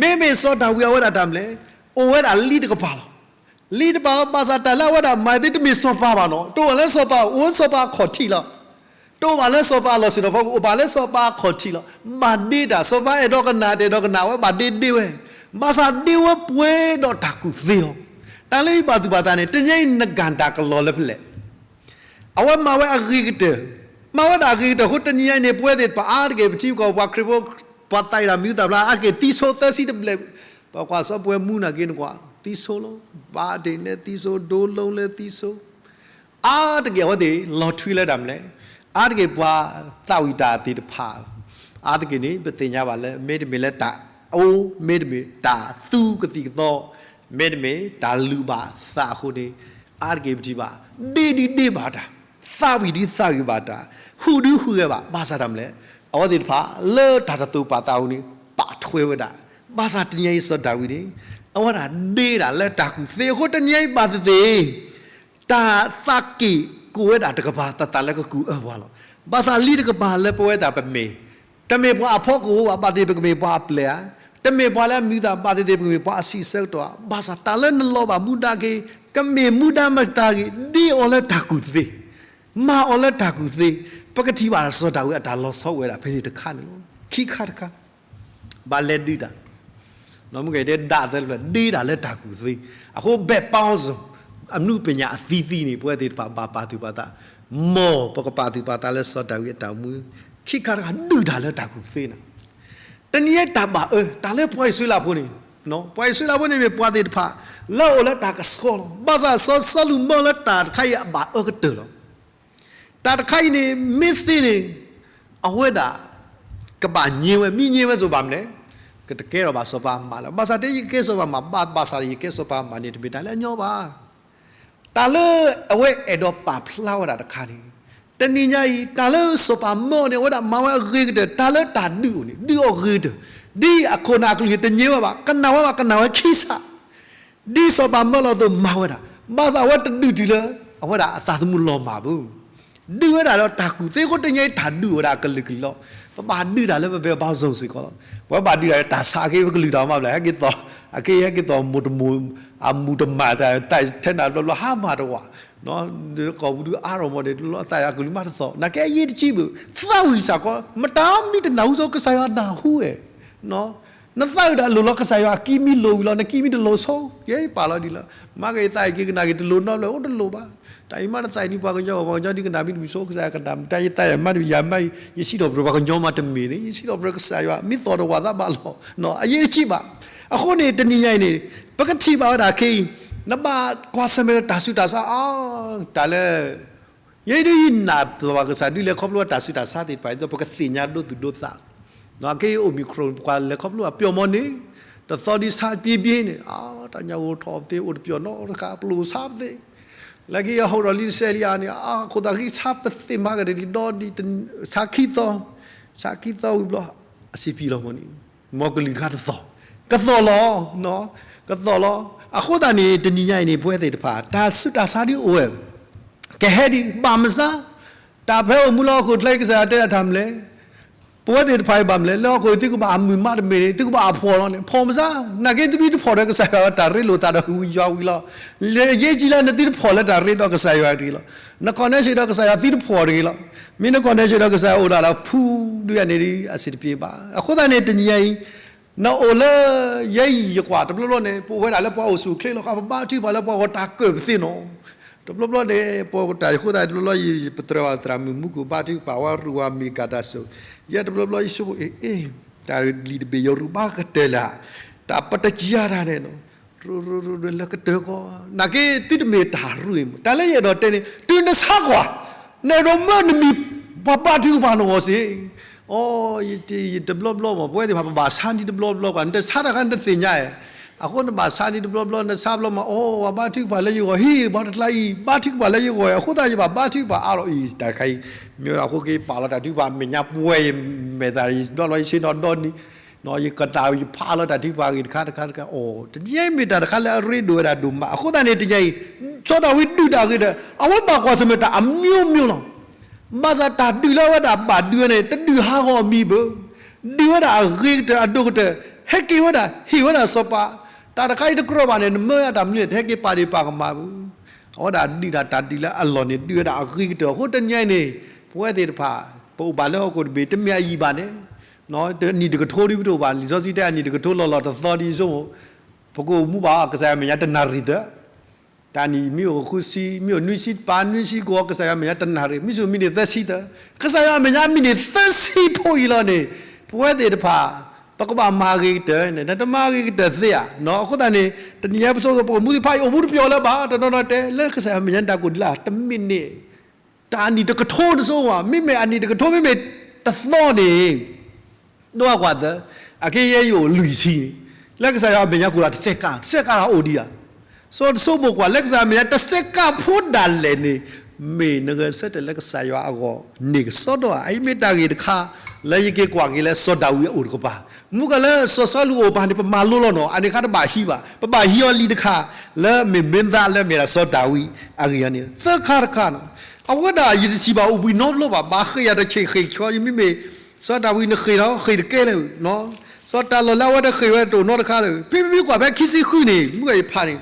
မ့မ့ၢ်စီၤဒၤဝံးအဝဲဒၣ်တၢ်မနုၤလဲၣ်, အိၣ်ဝဲဒၣ်လံတကပၤလီၤ. လံတကပၤ ဘၣ်ဆၣ်တၢ်လၢအဝဲဒၣ်မၤသ့တမ့ၢ်စီၤပၤဘၣ်နီၤ, တအိၣ်လၢစီၤပၤ အိၣ်လၢစီၤပၤအခီၣ်ထံးလီၤ. တအိၣ်ဘၣ်လၢစီၤပၤအလီၢ်ဆ့ၣ်နီၤဖီခိၣ် အိၣ်ဘၣ်လၢစီၤပၤအခီၣ်ထံးလီၤ. ဘၣ်ဒ့တၢ် စီၤပၤအဲၣ်ဒိးကနၣ်တအဲၣ်ဒိးကနၣ် အဝဲဘၣ်ဒ့ဒ့ဝဲ, ဘၣ်ဆၣ်ဒ့ဝဲပှဲၤဒီးတၢ်ကူၣ်သ့လီၤ. တၢ်လၢယဘၣ်သူၣ်ဘၣ်သးန့ၣ် တနံၤညါအံၤနဂၤတၢ်ကလီၤလၢဖဲလဲၣ်. အဝဲမၤဝဲအဂ့ၤကတၢၢ်, မၤဝဲဒၣ်အဂ့ၤကတၢၢ်အဃိ တနံၤညါအံၤန့ၣ် ပဝဲသ့ၣ်တဖၣ်အါတက့ၢ် ပထံပကီၢ်ပှၤခရံာ်ဖိ ပှၤသးဝံၣ်တၢ်မံၤသးဖျါ အါတက့ၢ်သံဆိသၢဆံတဘျဲၣ်, ပကွၢ်စီၤပှဲၤမူနာ်က့နကွၢ် သံဆိလီၤ. ဘၣ်ဒ့ၣ်လဲၤသံဆိ ဒိလိလဲၤသံဆိ အါတက့ၢ်အဝဲသ့ၣ် လီၤထွံလၢတၢ်မနုၤလဲၣ်, အါတက့ၢ်ပှၤသးဝံၣ်တၢ်သ့ၣ်တဖၣ်, အါတက့ၢ်န့ၣ် ပသ့ၣ်ညါဘၣ်လၢ မ့တမ့ၢ်လၢတၢ်အိၣ် မ့တမ့ၢ်တၢ်သူကသံၣ်ကသီ, မ့တမ့ၢ်တၢ်လုၢ်ဘၣ်သးအဃိန့ၣ်, အါတက့ၢ်ပထံၣ်ဘၣ်, ဒ့ဒုးဒ့ဘၣ်တၢ်, သးဝံၣ်ဒုးသးဝံၣ်ဘၣ်တၢ်, ဟူးဒုးဟူးဂဲၤဘၣ်, ဘၣ်ဆၣ်တၢ်မနုၤလဲၣ်, အဝဲသ့ၣ်တဖၣ် လၢတၢ်တသိၣ်ပာ်သးအဃိန့ၣ် ပာ်ထွဲဝဲဒၣ်, ဘၣ်ဆၣ်တနံၤညါအံၤစီၤဒၤဝံးန့ၣ် အဝဲဒၣ်ဒ့ဒၣ်လၢတၢ်ကူၣ်သ့အဃိ တနံၤညါအံၤဘၣ်သ့ၣ်သ့ၣ် တၢ်သးက့ၣ်ကိးဝဲဒၣ်တကပၤ သးသးလၢကကူၣ်အၢပှၤလီၤ. ဘၣ်ဆၣ်လံတကပၤလၢပဝဲဒၣ်ပမ့ၢ်, တမ့ၢ်ပှၤအဖီခိၣ်ဘၣ်, ဘၣ်သ့ၣ်ပကမ့ၢ်ပှၤအပျဲၢ်ဧါ, တမ့ၢ်ပှၤလၢအမံၤသး ဘၣ်သ့ၣ်သ့ၣ်ပကမ့ၢ်ပှၤအဆံးဆၢကတီၢ်ဧါ, ဘၣ်ဆၣ်တၢ်လၢနလီၤဘၣ်မူဒါက့ၤ, ကမ့ၢ်မူဒါမတၤဂ့ၤ, ဒ့အီၤလၢတၢ်ကူၣ်သ့, မၤအီၤလၢတၢ်ကူၣ်သ့, ပကထံၣ်ဘၣ်စီၤဒၤဝံးအတၢ်လီၤဆီဝဲဒၣ်ဖဲန့ၣ်တခါန့ၣ်လီၤ. ခံခါတခါ ဘၣ်လဲၤဒုးတၢ် မ့ၢ်ကဲတဲဒၣ်သၢတဖျၢၣ် ဒ့တၢ်လၢတၢ်ကူၣ်သ့, အဃိဘဲးပီစ အနုပညာအသံသံန့ၣ် ပဝဲသ့ၣ်တဖၣ်ဘၣ်ပာ်သူၣ်ပာ်သး, မ်ပကပာ်သူၣ်ပာ်သးလၢစီၤဒၤဝံးအတၢ်အိၣ်မူ, ခံခါတခါဒုးတၢ်လၢတၢ်ကူၣ်သ့န့ၣ်, တနံၤညါတၢ်ဘၣ်အၢ တၢ်လၢပှၤအံၣ်စရ့လးဖိန့ၣ်, ပှၤအံၣ်စရ့လးဖိန့ၣ်မ့ၢ်ပှၤသ့ၣ်တဖၣ် လၢအအိၣ်လၢတၢ်ကဆှီလီၤ. ဘၣ်ဆၣ်စီၤစီလူးမၢလၢတၢ်တခါအံၤအဘၣ်အၢကတၢၢ်လီၤ. တၢ်တခါအံၤန့ၣ် မ့ၢ်သ့န့ၣ် အဝဲဒၣ် ကဘၣ်ညံဝဲ, မ့ၢ်ညံဝဲစိၤဘၣ်မနုၤလဲၣ်, ကတကဲထီၣ်ဘၣ်စီၤပၤမးလၢၤ. ဘၣ်ဆၣ်တဲယကကဲစီၤပၤမး, ဘၣ်ဆၣ်ယကဲစီၤပၤမးန့ၣ် တမ့ၢ်တၢ်လၢအညီဘၣ်. တၢ်လၢအဝဲအဲၣ်ဒိးပာ်ဖျါဝဲဒၣ်တခါန့ၣ်, တနံၤညါအံၤ တၢ်လၢစီၤပၤမၢအီၤန့ၣ် အဝဲဒၣ်မၤဝဲအဂ့ၤကတၢၢ်, တၢ်လၢတၢ်ဒုးအီၤန့ၣ် ဒုးအီၤဂ့ၤကတၢၢ်, ဒ်အခိၣ်နၢ်အကလုၢ်န့ၣ်တညံဝဲဘၣ်, ကနၣ်ဝဲဘၣ် ကနၣ်ဝဲခံစး ဒ်စီၤပၤမၢလီၤအသိးမၤဝဲဒၣ်, ဘၣ်ဆၣ်အဝဲတဒုးတုၤလၢ အဝဲဒၣ်အသးသမူလီၤမၢ်ဘၣ်. ဒုးဝဲဒၣ်ဒီးတၢ်ကူၣ်သ့အဃိ တနံၤညါအံၤတၢ်ဒုးအိၣ်ဝဲဒၣ်ကလုာ်ကလုာ်လီၤ. ပဘၣ်ဒုးတၢ်လၢပဘဲပဘါစိၤစ့ၢ်ကီးလီၤ. ပဝဲဘၣ်ဒုးတၢ်လၢတၢ်ဆါက့ၤပကလုာ်တၢ်မးဘျီ ဟဲက့ၤသီၣ်, အက့ၤဟဲက့ၤသီၣ်မိၢ်တမိၢ်, အမူၤတမၢ်သး တၢ်ထဲနၤဘျီဘျီဟါမၢ်တဝး, ကိာ်ပူၤဒုးအါထီၣ်မးန့ၣ် တလီၤသးအကလုာ်မးတသီၣ် နာ်က့အယ့ၢ်တကံဘၣ်, သးဝံၣ်စ့ၢ်ကီး မတၤမံတနၢ်ဟူစီၤကစၢ်ယွၤနၢ်ဟူဝဲ နသးဝံၣ်တၢ်လိၣ်လီၤကစၢ်ယွၤ ကံမံလိၣ်ဝံၤလီၤ နကံမံတလိၣ်ဆိ, ယဲပာ်လီၤဒ်လီၤ. မၤက့ၤယသးအံၤက့ၤကနၣ်က့ၤတလိၣ်နီတဘျီ အိၣ်တလိၣ်ဘၣ်. တၢ်အံၤမးနသးအံၤန့ၣ် ပှၤကညီ ပှၤကညီဒ်ကနၣ်မံတမံၤဆိ ကစၢ်ယွၤကနၣ်မံ တၢ်ယသးယမးတမံၤ ယမးအံၤ ယစံးထီၣ်ပတြၢၤပှၤကညီမးတမ့ၢ်န့ၣ် ယစံးထီၣ်ပတြၢၤကစၢ်ယွၤ မ့ၢ်သီၣ်တဝးသးဘၣ်လီၤ. အယ့ၢ်တကံဘၣ်. အဃိန့ၣ် တနံၤညါအံၤန့ၣ် ပကထံၣ်ဘၣ်ဝဲဒၣ်ခဲအံၤ နဘၣ်ကွၢ်ဆၢၣ်မဲာ်ဒီးတၢ်ဆူးတၢ်ဆါအါ, တၢ်လၢ ယဲဒ်ယနာ်ပှၤကစၢ်ဒုးလဲၤခီဖျိတၢ်ဆူးတၢ်ဆါသ့ၣ်တဖၣ်အံၤ ပကသ့ၣ်ညါဒိသူၣ်ဒိသး, အက့ Omicron ပှၤလဲၤခီဖျိအပျီၢ်မီၤန့ၣ်, တသီဒ်ဆါပျ့ပျ့န့ၣ်, တၢ်ညၣ်ဂိၢ်ထီၣ်ပသ့ အိၣ်တပျီၢ်နီတခါ ပျိၢ်ဆါပသ့, လၢက့ယဟီၣ်ဒီးလံတစဲးလံဧါန့ၣ် အခိၣ်သးဃံဆါပသ့မၤကဒီးဒ်ဒီဒ် ဆါခံသီ, ဆါခံသီဝံၤဘျီ အစ့ပံလီၤမီၤန့ၣ်, မ်ကလုၢ်တခါတသီၣ်, ကသီၣ်လီၤ, ကသီၣ်လီၤ. အဃိသတးန့ၣ် တနံၤညါအံၤန့ၣ် ပဝဲသ့ၣ်တဖၣ် တၢ်ဆူးတၢ်ဆါဒ်အိၣ်ဝဲ ကဟဲဒံး ဘၣ်မစါ, တၢ်ဖဲအိၣ်မူလၢဟီၣ်ခိၣ်ချၢအံၤ ကစၢ်ယွၤတဲတၢ်မနုၤလဲၣ်, ပဝဲသ့ၣ်တဖၣ်အံၤဘၣ်မနုၤလဲၣ်, လၢဟီၣ်ခိၣ်အံၤသုကဘၣ်အမုာ်မးတမ့ၢ်န့ၣ် သုကဘၣ်အဖှီၣ်လီၤန့ၣ် ဖှီၣ်မစါ, နာ်က့သုမ့ၢ်တဖှီၣ်ဒီးကစၢ်ယွၤတၢ်ရ့လိာ်သးဒီးဝံၤယွၤဝံၤလီၤ. လၢယဲၢ်ကံလၢနသုတဖှီၣ်လၢတၢ်ရ့ဒီးကစၢ်ယွၤတဂ့ၤလီၤ. န connection ဒီးကစၢ်ယွၤသုတဖှီၣ်တဂ့ၤလီၤ. မ့ၢ်န connection ဒီးကစၢ်ယွၤအိၣ်ဒၣ်လၢဖုဒုးယၤန့ၣ်ဒ်အစ့တပျ့ဘၣ်. အဃိသတးန့ၣ် တနံၤညါအံၤ နအိၣ်လၢ ယဲအံၤယကွၢ်တဘျီဘျီန့ၣ် ပအိၣ်ဝဲဒၣ်လၢပှၤအိၣ်ဆူၣ်အိၣ်ချ့လီၤဃာ် ပဘါထုကဖၣ်လၢပှၤဂီၢ်တၢ်ကၢၣ်ပသ့ၣ်နီၤ. တဘျီဘျီန့ၣ် ပတၢ်ဃိသတးတဘျီဘျီအံၤ ပတြၢၤဘၣ်သရၣ်မုၣ်မူခိၣ် ဘါထုကဖၣ်ဝဲ ရူၢ်ဝါမ့ၢ်ကၣ်တၢ်စိၤ, ယဲတဘျီဘျီယဆိကမိၣ် အ့ အ့ တၢ်လံၤတဘ့ၣ်ယရူၢ်ဘၣ်ကတၢၢ်လၢ တၢ်ပတကံၤတၢ်န့ၣ်နီၤ, ရူၢ်ရူၢ်ရူၢ်လၢကတၢၢ်ကီ, နာ်က့သုတမ့ၢ်တၢ်ရူၢ်အံၤမး တၢ်လၢယအဲၣ်ဒိးတဲန့ၣ် တုၤနဆါကွၢ် နအဲၣ်ဒိးမၢနမံၤ ပှၤဘါထုကဖၣ်နဂီၢ်စ့ၢ်, အိ ယတဘျီဘျီမး ပဝဲသ့ၣ်တဖၣ် ပဘၣ်ဆါန့ၢ်တဘျီဘျီကွၢ် နတဆါတၢ်ခါနတသ့ၣ်ညါဧါ. အဃိနဘၣ်ဆါန့ၢ်တဘျီဘျီ နဆါဘျီမး အိ ပှၤဘါထုကဖၣ်လၢယဂီၢ် ဟ့ၣ် ပှၤတကျါအံၤ ဘါထုကဖၣ်လၢယဂီၢ် အဃိသတးယဘၣ်ဘါထုကဖၣ်အါထီၣ်အံၤ တၢ်တခါအံၤ မ့ၢ်ဝဲဒၣ်အဃိက့ၤပာ်လီၤတၢ်ထုကဖၣ်အမဲာ်ညါပှဲၤ ယမဲာ်သၣ် ယဘျီဘျီယဆ့ၣ်နီၤဒီနံၤ ယကနၣ်ယဖးလီၤတၢ်ထုကဖၣ်အဂ့ၢ်တခါတခါတခါ အိ တနံၤညါအံၤမ့ၢ်တၢ်တခါလၢအရ့ဒိၣ်ဝဲဒၣ်ဒိၣ်မး အဃိသတးန့ၣ် တနံၤညါအံၤ စီၤဒၤဝံးဒုၣ်တၢ်ဂ့ၤဒီး အဝဲဘၣ်ကွၢ်ဆၢၣ်မဲာ်တၢ်အမျိုးမျိုးလီၤ. ဘၣ်ဆၣ်တၢ်ဒုးလၢအဝဲဒၣ်ဘၣ်ဒုးဝဲန့ၣ် တဒုးဟးဂီၤအမံၤဘၣ်, ဒုးဝဲဒၣ်အဂ့ၤကတၢၢ်အဒိၣ်ကတၢၢ် ဟဲက့ၤဝဲဒၣ် ဟ့ၣ်ဝဲဒၣ်စီၤပၤ, တၢ်တခါအံၤတကြၢးဘၣ်န့ၣ် နမၢတၢ်မနုၤန့ၣ် တဟဲက့ၤပာ်ဒ့ၣ်ပာ်ကမၣ်ဘၣ်. အဝဲဒၣ်ဒုးတၢ်တၢ်ဒုးလၢအလီၢ်န့ၣ် ဒုးဝဲဒၣ်အဂ့ၤကတၢၢ် အဃိတနံၤညါအံၤန့ၣ် ပဝဲသ့ၣ်တဖၣ် ပအိၣ်ဘၣ်လၢဟီၣ်ခိၣ်တဘ့ၣ် တမ့ၢ်အယံာ်ဘၣ်န့ၣ် တနံၣ်တကထိဒ်ပတအိၣ်ဘၣ် လံာ်စီဆှံတဲအနံၣ်တကထိလီၢ်လီၢ်တသီဒ်ယဆိကမိၣ် ပကအိၣ်မူဘၣ်အီၤ ကစၢ်ယွၤမဲာ်ညါတနၣ်ရံၣ်သၢ တၢ်နံၣ်မ့ၢ်အိၣ်ဃုဆံ မ့ၢ်အိၣ်နွံဆံ ပာ်နွံဆံကဝီၤ ကစၢ်ယွၤမဲာ်ညါတနၣ်ရံၣ် မ့ၢ်စ့ၢ်မံးနံးသၢဆံသၢ ကစၢ်ယွၤမဲာ်ညါမံးနံးသၢဆံဖိအံၤလီၤန့ၣ် ပဝဲသ့ၣ်တဖၣ် ပကဘၣ်မၤဂ့ၤကတၢၢ်န့ၣ် နတမၤဂ့ၤကတၢၢ်သ့ဧါ. အဃိသတးန့ၣ် တနံၤညါပဆိကမိၣ် ပအိၣ်မူသ့ၣ်တဖၣ်အံၤ အိၣ်မူတပျီၤလၢၤဘၣ် တနီၤနီၤတဲ လၢကစၢ်ယွၤမဲာ်ညါတၢ်ကိၢ်ဒ်လဲၣ် တမ့ၢ်န့ၣ် တၢ်အနံၣ်တကထိတစိဝဲ မ့မ့ၢ်အနံၣ်တကထိ မ့မ့ၢ်တသီန့ၣ် ဒိကွၢ်သၢ အက့ယဲယအိၣ်လွံၢ်ဆံန့ၣ် လၢကစၢ်ယွၤအမဲာ်ညါကိၢ်ဒီးတစဲးကး တစဲးကးဒီးအိၣ်ဒံးဧါ. စီၤတစိမိၣ်ကွၢ် လၢကစၢ်ယွၤအမဲာ်ညါတစဲးကးဖိဒၣ်လဲာ်န့ၣ် မ့ၢ်နဂဲၤဆၢထၢၣ်လၢကစၢ်ယွၤအဂီၢ် န့ၢ်ကစီဒီဧါ. အအံၤမ့ၢ်တၢ်ဂ့ၢ်တခါ လၢယက့ၤကွၢ်က့ၤလၢစီၤဒၤဝံးအအိၣ်တကပၤ မူကလၢစီၤစီလူးအိၣ်ပၤန့ၣ် ပမၤလိလီၤနီၤ အန့ၣ်ခါတဘၣ်ဟံးဘၣ် ပဘၣ်ဟံးအီၤလံတခါ လၢမ့ၢ်မ့ၢ်သးလၢမ့ၢ်ဒၣ်စီၤဒၤဝံးအဂ့ၢ်န့ၣ် သၢခါတခါနီၤ. အဝဲဒၣ်ယတစံးဘၣ်အိၣ်ဘှံးနီတဘျီဘၣ် ဘၣ်ဃ့ၢ်ယၤတဆံးဃ့ၢ်ဆီ ယမ့မ့ၢ် စီၤဒၤဝံးနဃ့ၢ်ဒီးဃ့ၢ်တကဲလၢၤ စီၤတၢ်လီၢ်လၢအဝဲတဃ့ၢ်ဝဲတအိၣ်နီတခါလၢၤ. ဖဲမ့မ့ၢ်ကွၢ်ဖဲခံဆံဃုန့ၣ် မူကယဖးန့ၣ်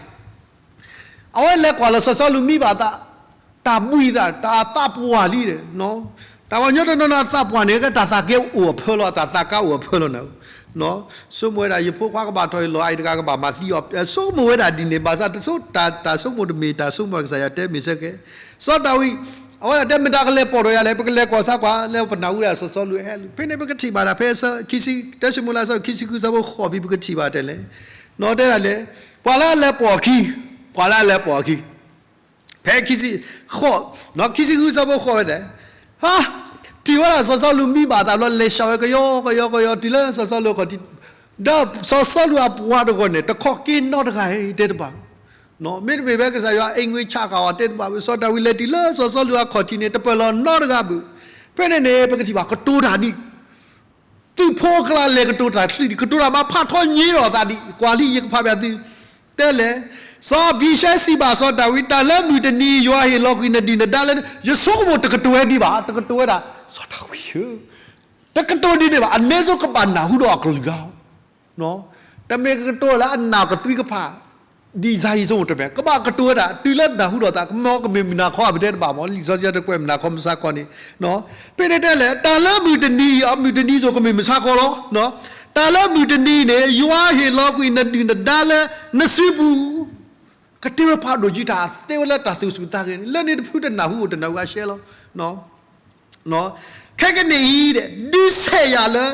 အဝဲလဲၤကွၢ်လၢစီၤစီလူးမံဘၣ်သး တၢ်ဘှံးသး တၢ်သးပှၢ်လံဒီး တၢ်ပှၤကညီတနီၤနီၤအသးပှၢ်န့ၣ် ကတၢ်သးကဲအိၣ်အဖၢလီၤ အတၢ်သးကါအိၣ်အဖၢလီၤန့ၣ် ဆိကမိၣ်ဝဲဒၣ် ယဖိခွါကဘၣ်ထီၣ်အံၤလီၤ အအံၤတဂၤကဘၣ်မၤသံအီၤ ဆိကမိၣ်ဝဲဒၣ်ဒ်န့ၣ် ဘၣ်ဆၣ်တဆိ တၢ်ဆိကမိၣ်တမ့ၢ်တၢ်ဆိကမိၣ်ကစၢ်ယွၤတဲမ့ၢ်ဆၢကဲ စီၤဒၤဝံး အဝဲဒၣ်တဲမတၤကလဲၤပိာ်ထီၣ်ယၤလဲၣ် ပကလဲၤကွၢ်စၢ်ကွၢ် လၢပနၢ်ဟူဒၣ်စီၤစီလူးဟဲလူၤ ဖဲန့ၣ်ပကထံၣ်ဘၣ်ဒၣ်ဖဲအဆၢခံဆံ တၢ်စံၣ်မိၤလၤအဆၢခံဆံဃု ဆၢဖိဃိးဖဲပကထံၣ်ဘၣ်တဲလဲၣ် နီၢ်တဲဒၣ်လဲၣ် ပှၤလၢအလဲၤပိာ်အခံ ပှၤလၢအလဲၤပိာ်အခံ ဖဲခံဆံဃိး ခံဆံဃုဆၢဖိဃိးဝဲဒၣ် ဟါ ထံၣ်ဝဲဒၣ်စီၤစီလူးမံဘၣ်သးဘျီ လဲၤဆှၢဝဲကယီကယီကယီ တုၤလၢစီၤစီလူးအခီၣ်ထံး ဒီးစီၤစီလူးအပှၤတဂီၢ်န့ၣ် တခီက့ၤနီတဂၤတဘၣ် မ့တမ့ၢ်ဖဲကစၢ်ယွၤအ့ၣ်ငွ့ဆးဃာ်အီၤတဲတဘၣ်ဘၣ် စီၤဒၤဝံးလဲၤတုၤလၢစီၤစီလူးအခီၣ်ထံးန့ၣ် တပၢၢ်လီၤနီတဂၤဘၣ်. ဖဲန့ၣ်န့ၣ် ပကထံၣ်ဘၣ်ကတိၤတၢ်ဒ် သုးဖိအကျါလဲၤကတိၤတၢ်ချံဒ် ကတိၤတၢ်မၤဖးထီညါဒီးသးဒ် ကွၢ်လံယကဖးဘၣ်သု တဲလဲၣ် စီၤအဘံၤၡဲစံးဘၣ်စီၤဒၤဝံး တၢ်လၢမုၢ်တနံၤအံၤ ယွၤဟ့ၣ်လီၤကွံာ်နဒုၣ်နဒါလၢ ယဆိကမိၣ်တကတိၤဝဲဒံးဘၣ် တကတိၤဝဲဒၣ် စီၤဒၤဝံးဧၢ တကတိၤဒ်န့ၣ်ဘၣ် အနည်းဆုံးကဘၣ်နၢ်ဟူဒီးအကလုၢ်ကထါ တမ့ၢ်ကကတိၤလၢအနၢ်ကသွံကဖး ဒ်ယၤယဆိကမိၣ်တမ့ၢ် ကဘၣ်ကတိၤဝဲဒၣ် တုၤလၢနၢ်ဟူဒီးသး ကမ့ၢ်ကမ့ၢ်မုၢ်နၤခီအပတဲတဘၣ်မး လံာ်စီဆှံတကွဲးမုၢ်နၤခီမုၢ်ဆါခီန့ၣ် ဖဲန့ၣ်တဲလဲၣ် တၢ်လၢမုၢ်တနံၤအံၤ အမုၢ်တနံၤအံၤကမ့ၢ်မုၢ်ဆါခီလီၤ. တၢ်လၢမုၢ်တနံၤအံၤန့ၣ် ယွၤဟ့ၣ်လီၤကွံာ်နဒုၣ်နဒါလၢနစုပူၤ ကတဲဝဲဖးဒိၣ်ကံတၢ်သ့ဝဲလၢတၢ်သူၣ်ဆူၣ်သးဂဲၤန့ၣ် လၢန့ၣ်တဖုတနၢ်ဟူအိၣ်တနၢ်ဟူအရှဲလီၤ. ခဲကနံၣ်အံၤ ဒုးဆဲးယၤလၢ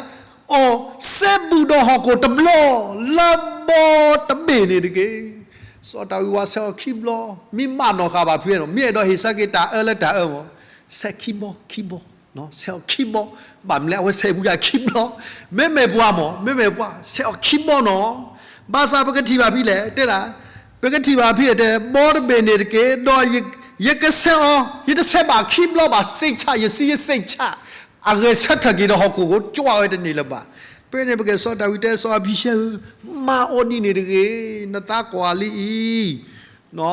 အီၤ စဲဘူးဒီးဟီၣ်ခိၣ်တဘျီ လၢဘီတဘ့ၣ်န့ၣ်တက့ၢ်. စီၤဒၤဝံးဝဲဆဲးအီၤခံဘျီ, မ့ၢ်မးနီၢ်ဃာ်ဘၣ်ဖုအဲၣ်နီၤ, မ့ၢ်အဲၣ်ဒိးဟ့ၣ်ဆၢက့ၤတၢ်အၢလၢတၢ်အၢမး, ဆဲးခံဘျီ, ခံဘျီ, ဆဲးအီၤခံဘျီ, ဘၣ်မနုၤလဲၣ် အဝဲဆဲးဖုယၤခံဘျီ, မ့မ့ၢ်ပှၤမး, မ့မ့ၢ်ပှၤ, ဆဲးအီၤခံဘျီနီၤ, ဘၣ်ဆၣ်ပကထံၣ်ဘၣ်ဖဲလဲၣ်, တဲဒၣ်, ပကထံၣ်ဘၣ်ဖဲတဲ ဘီတဘ့ၣ်န့ၣ်တက့ၢ်, ဒီးယကဆဲးအီၤ, ယတဆဲးဘၣ်ခံဘျီဘၣ်, စိတ်ချ, ယဆံးယစိတ်ချ, အဂဲၤဆၢထၢၣ်က့ၤဒီးဟီၣ်ခိၣ်ကအိၣ်ကၠွဝဲတန့ၢ်လၢၤဘၣ်. ဖဲန့ၣ်ပကစီၤဒၤဝံးတဲစီၤအၤဘံၤၡဲဧၢ, မၤအီၤဒ်န့ၣ်တဂ့ၤ, နသးကွၢ်လံအံၤ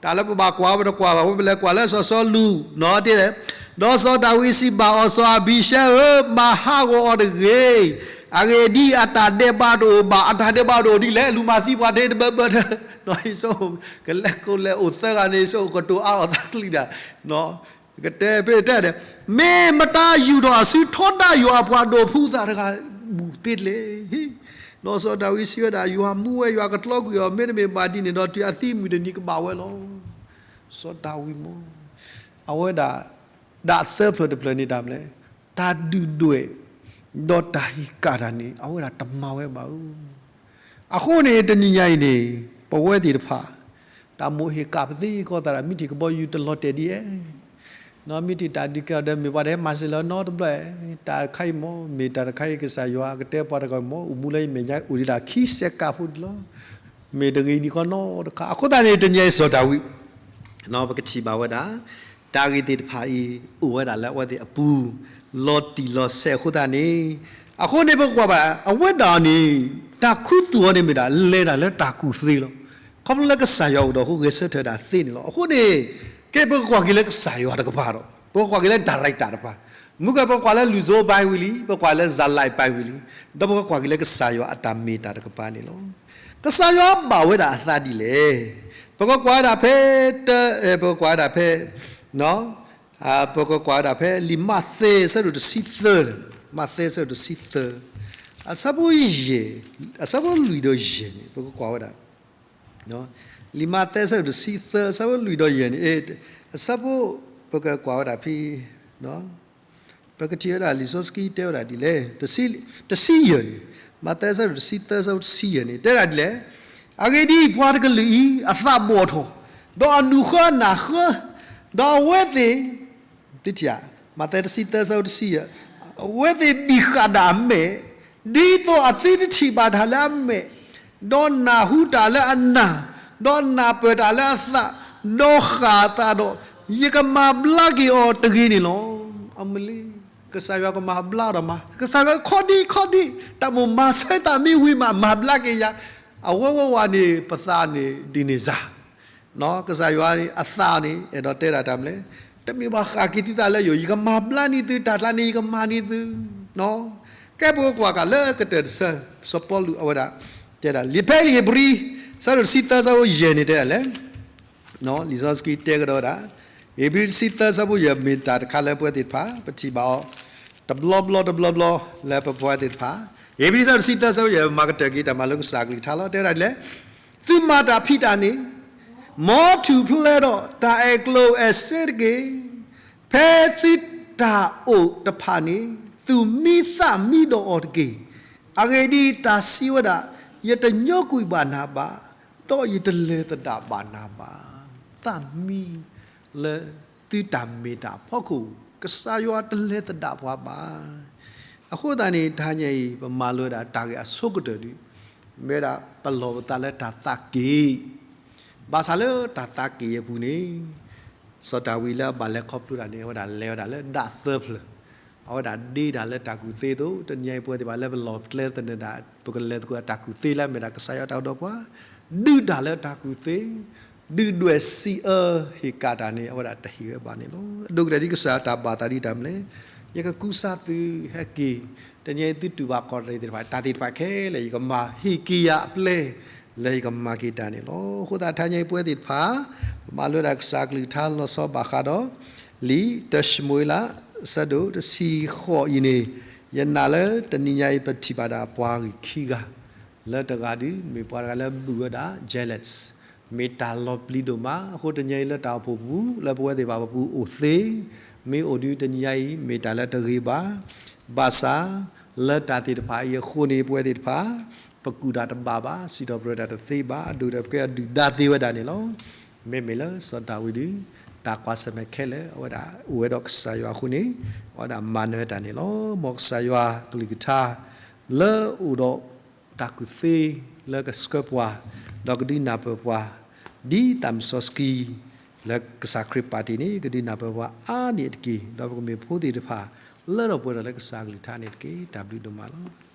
တၢ်လၢပဘၣ်ကွၢ်ပတကွၢ်ဘၣ်, ပလဲၤကွၢ်လၢစီၤစီလူး, တဲလဲၣ်, ဒီးစီၤဒၤဝံးစံးဘၣ်အီၤ, စီၤအၤဘံၤၡဲဧၢ, မၤဟးဂီၤအီၤတဂ့ၤ, အဂ့ၢ်ဒ်အံၤ, အတၢ်ဒဲးဘးတအိၣ်ဘၣ်, အတၢ်ဒဲးဘးတအိၣ်ဒ်လဲၣ်, လူၤမၤသံပှၤတဘၢဘၢ, ကလဲၤကိးလဲၤအိၣ်သၢဂၤန့ၣ် ဆိကတိၤအါအီၤသးကလုၢ်ဒၣ် ကတဲဖဲတဲန့ၣ်, မ့ၢ်မတၤယူာ်ထီၣ်အစုထီဒါယွၤအပှၤဒိးဖုးသးတဂၤ ဘူးသ့တလဲၣ်. ဒီးစီၤဒၤဝံးစံးဝဲဒၣ်, ယွၤမူဝဲ, ယွၤကကျီကွံာ်အီၤ, မ့တမ့ၢ်ဘၣ်ဒ်န့ၣ်ဒီး တုၤအသံအမုၢ်တနံၤကဘၣ်ဝဲလီၤ. စီၤဒၤဝံးမး, အဝဲဒၣ် ဒၣ်သၢဖျၢၣ်တဖျၢၣ်န့ၣ်တၢ်မနုၤလဲၣ်, တၢ်ဒုၣ်ဒွဲၣ် ဒီးတၢ်ဟ့ၣ်ကၣ်တၢ်န့ၣ် အဝဲဒၣ်တမၤဝဲဘၣ်ဧၢ. အဃိန့ၣ် တနံၤညါအံၤန့ၣ် ပဝဲသ့ၣ်တဖၣ် တၢ်မိၣ်ဟ့ၣ်ကၣ်ပသ့ကီၢ်သးဒီး မ့ၢ်ထံၣ်ကဘီယူၤတလီၤတဲာ်ဒ်အံၤ, မ့ၢ်ထံၣ်တၢ်ဒုးကဲထီၣ်ဒီး မ့ၢ်ပှၤတဟဲမၤစၢၤလၢနီတဘျီ, တၢ်တခါအံၤမး မ့ၢ်တၢ်တခါအံၤ ကစၢ်ယွၤကတဲပှၤတဂၤမး အိၣ်မူလၢယမဲာ်ညါအိၣ်ဒံးတၢ်ခံစဲးကးဖိဒံးလီၤ. မ့ၢ်တဂ့ၤဒံးကီနီတခါ. အဃိသတးန့ၣ် တနံၤအံၤစီၤဒၤဝံး ပကထံၣ်ဘၣ်ဝဲဒၣ် တၢ်ဂ့ၢ်သ့ၣ်တဖၣ်အံၤ အိၣ်ဝဲဒၣ်လၢအဝဲသ့ၣ်အပူၤ လီၤတံၢ်လီၤဆဲးအဃိသတးန့ၣ်, အဃိန့ၣ် ပကကွၢ်ဘၣ် အဝဲဒၣ်န့ၣ် တၢ်ခူသူၣ်အီၤန့ၣ်မ့ၢ်ဒၣ် လဲၤတၢ်လၢတၢ်ကူၣ်သ့လီၤ. ခီဖျိလၢကစၢ်ယွၤအိၣ်ဒီးအဃိ ဂဲၤဆၢထၢၣ်ဒၣ်သ့န့ၣ်လီၤ. အဃိန့ၣ် ကဲပကကွၢ်က့ၤလၢကစၢ်ယွၤတကပၤဒီး ပကကွၢ်က့ၤလၢ director တကပၤ, မုၢ်ကဲပကကွၢ်လၢ လူၤစိၤ ပိုင်း ဝံၤလံ, ပကွၢ်လၢ ဇာတ်လိုက်ပိုင်း ဝံၤလံ, ဒီးပကကွၢ်က့ၤလၢကစၢ်ယွၤအတၢ်မ့ၢ်တၢ်တကပၤန့ၣ်လီၤ. ကစၢ်ယွၤဘၣ်ဝဲဒၣ်အသးဒ်လဲၣ်. ပကကွၢ်ဝဲဒၣ်ဖဲ တ ပကကွၢ်ဝဲဒၣ်ဖဲ ပကကွၢ်ဝဲဒၣ်ဖဲလံာ်မးသဲ အဆၢဒိၣ်တဆံသၢ, မးသဲ အဆၢဒိၣ်တဆံသၢ, အဆၢဖိယဲၢ်, အဆၢဖိလွံၢ်ဒီးယဲၢ်န့ၣ် ပကကွၢ်ဝဲဒၣ် လံာ်မးသဲ အဆၢဒိၣ်တဆံသၢ အဆၢဖိလွံၢ်ဒီးယဲၢ်န့ၣ်, အဆၢဖိ ပကကွၢ်ဝဲဒၣ်ဖဲ ပကထံၣ်ဝဲဒၣ်လံာ်စီဆှံတဲဝဲဒၣ်ဒ်လဲၣ်, တဆံယဲၢ်န့ၣ်, မးသဲ အဆၢဒိၣ်တဆံသၢ အဆၢဖိတဆံယဲၢ်န့ၣ် တဲဒၣ်ဒ်လဲၣ်, အဂ့ၢ်ဒ်အံၤ, ပှၤတကလုာ်အံၤ အသးဘီၣ်ထီၣ်, ဒီးအနူၢ်ဃၢအနၢ်ဃၢ, ဒီးအဝဲသ့ၣ် သုထံၣ်ဧါ, မးသဲ တဆံသၢ အဆၢဖိတဆံယဲၢ်, အဝဲသ့ၣ်ဘံၣ်ဃာ်ဒၣ်အမဲာ်, ဒ်သိးအသုတထံၣ်ဘၣ်တၢ်လၢအမဲာ်, ဒီးနၢ်ဟူတၢ်လၢအနၢ်, ဒီးနၢ်ပၢၢ်တၢ်လၢအသး, ဒီးဃၣ်အသးဒီး, ယကမၤဘျါက့ၤအီၤတဂ့ၤန့ၣ်လီၤ. အမလ့, ကစၢ်ယွၤကမၤဘျါဒီးမး, ကစၢ်ယွၤခီဒံခီဒံ, တၢ်မိၣ်မၤဆၢသးမ့ၢ်ဝံၤမး မၤဘျါက့ၤယၤ, အဝဲဝဲဝဲန့ၣ် ပသးန့ၣ် ဒ်န့ၣ်စ့ၢ် ကစၢ်ယွၤအသးန့ၣ် အဲၣ်ဒိးတဲဒၣ်တၢ်မနုၤလဲၣ်, တမ့ၢ်ဘၣ်ဃၣ်က့ၤသုသးလၢယိာ်, ယကမၤဘျါန့ၢ်သု, တၢ်ကျါန့ၣ် ယကမၤန့ၢ်သု. ကဲပကကွၢ်က့ၤလၢကတၢၢ်တဆၢ, စီၤပီလူးအဝဲဒၣ် တဲဒၣ် လံာ်ဖဲလံာ်ဧ့ၤဘြံၤ အဆၢဒိၣ်တဆံသၢ အဆၢဖိယဲၢ်န့ၣ် တဲဒၣ်လဲၣ်, လံာ်စီဆှံတဲကဒီးဝဲဒၣ်, ဧ့ၤဘြံၤတဆံသၢ အဆၢဖိယဲၢ် မ့ၢ်တၢ်တခါလၢပဝဲသ့ၣ်တဖၣ် ပထံၣ်ဘၣ်အီၤ တဘျီဘျီတဘျီဘျီ လၢပပဝဲသ့ၣ်တဖၣ်, ဧ့ၤဘြံၤ အဆၢဒိၣ်တဆံသၢ အဆၢဖိယဲၢ် မၤကတၢၢ်က့ၤတၢ်မၤလိကစၢ်အကလုၢ်ကထါလီၤ. တဲဝဲဒၣ်ဒ်လဲၣ်, သုမၤတၢ်ဖံးတၢ်န့ၣ် မ်ထူၣ်ဖျဲးဒီးတၢ်အဲၣ်ကျိၣ်အဲၣ်စ့တက့ၢ်. ဖဲသုတၢ်အိၣ်တဖၣ်န့ၣ် သူၣ်မံသးမံဒီးအီၤတက့ၢ်. အဂ့ၢ်ဒ်အံၤ, တၢ်စံးဝဲဒၣ်, ယတညိကွံာ်ဘၣ်နၤဘၣ်, ဒီးယတလဲၤသဒၣ်ဘၣ်နၤဘၣ်. သးမံလၢသုတၢ်မ့ၢ်တၢ်အဖီခိၣ်, ကစၢ်ယွၤတလဲၤသဒၣ်ပှၤဘၣ်. အဃိသတးန့ၣ် တဟါညါအံၤ ပမၤလိဝဲဒၣ်တၢ်ဂ့ၢ်အဆိကတၢၢ်ဒုး မ့ၢ်ဝဲဒၣ်ပလီၢ်ပသးလၢတၢ်သးက့ၤ ဘၣ်ဆၣ်လၢတၢ်သးက့ၤအပူၤန့ၣ် စီၤဒၤဝံးလၢအဘၣ်လဲၤခီဖျိတၢ်န့ၣ် အဝဲဒၣ်လဲၤဝဲဒၣ်လၢဒၣ်သၢဖျၢၣ်, အဝဲဒၣ်ဒ့တၢ်လၢတၢ်ကူၣ်သ့အသိး, တနံၤအံၤပဝဲသ့ၣ်တဖၣ်လၢပလီၢ်ပကျဲသနၢၣ်ဒၣ် ပကလဲၤသကိးတၢ်ကူၣ်သ့လၢအမ့ၢ်ဒၣ်ကစၢ်ယွၤတၢ်အိၣ်ဒီးပှၤ, ဒုးတၢ်လၢတၢ်ကူၣ်သ့, ဒုၣ်ဒွဲၣ်စံးအၢဟ့ၣ်ကၣ်တၢ်န့ၣ် အဝဲဒၣ်တဟ့ၣ်ဝဲဘၣ်န့ၣ်လီၤ. အဒိကတၢၢ်ဒ်ကစၢ်တၢ်ဘၣ်သးဒ်တၢ်မနုၤလဲၣ်, ယကကူစါသုဟဲက့ၤ, တနံၤအံၤသုတူၢ်ဘၣ်ခီၣ်တရံးသ့ၣ်တဖၣ် တၢ်သ့ၣ်တဖၣ်ခဲလၢာ် ယကမၤဟ့ၣ်က့ၤယၤအပျဲၢ် လၢယကမၤက့ၤတၢ်န့ၣ်လီၤ. အဃိသတး တဟါညါအံၤပဝဲသ့ၣ်တဖၣ် ပမၤလိဝဲဒၣ်ကစၢ်အကလုၢ်ကထါလီၤဆီဘၣ်ဃးဒီး လံာ်တၡမူၤအ့လး အဆၢဒိၣ်တဆံဃိးအံၤန့ၣ်, ယနာ်လၢတနံၤညါအံၤ ပထံၣ်ဘၣ်ဒၣ်ပှၤဂ့ၢ်ခံဂၤ, လၢတဂၤဒုး မ့ၢ်ပှၤတဂၤလၢဘုၣ်ဝဲဒၣ် jealous, မ့ၢ်တၢ်လီၤပျံၤဒိၣ်မး, အဃိတနံၤအံၤလၢတၢ်အိၣ်ဖှိၣ်ပူၤ လၢပဝဲသ့ၣ်တဖၣ်ပပူၤအိၣ်သ့, မ့ၢ်အိၣ်ဒုးတနံၤညါအံၤ မ့ၢ်တၢ်လၢတဂ့ၤဘၣ်, ဘၣ်ဆၣ် လၢတၢ်သ့ၣ်တဖၣ်အံၤအဃိန့ၣ် ပဝဲသ့ၣ်တဖၣ် ပကူၣ်တၢ်တဘၣ်ဘၣ်, စံးထီၣ်ပတြၢၤတၢ်တသ့ဘၣ်, ဒိၣ်ဒီးပကဲဒုၣ်ဒါသ့ဝဲဒၣ်န့ၣ်လီၤ. မ့မ့ၢ်လၢစီၤဒၤဝံးဒုး တၢ်ကွၢ်ဆၢၣ်မဲာ်ခဲလၢာ် အဝဲဒၣ်အိၣ်ဝဲဒီးကစၢ်ယွၤအဃိန့ၣ် အဝဲဒၣ်မၤနၢၤတၢ်န့ၣ်လီၤ. မ်ကစၢ်ယွၤကလုၢ်ကထါ လၢအိၣ်ဒီးတၢ်ကူၣ်သ့လၢကဆှၢပှၤ, ဒီးကဒုးနၢ်ပၢၢ်ပှၤ ဒ်သးမုၢ်စီဆှံ လၢကစၢ်ခရံာ်ပာ်တ့ၢ်န့ၣ် ကဒုးနၢ်ပၢၢ်ပှၤအါန့ၢ်တက့ၢ်. ဒီးပကမ့ၢ်ဖိသ့ၣ်တဖၣ် လၢထီၣ်ပှဲၤထီၣ်လၢကစၢ်ကလုၢ်ကထါန့ၣ်တက့ၢ်. တၢ်ဘျုးဒိၣ်မးလီၤ.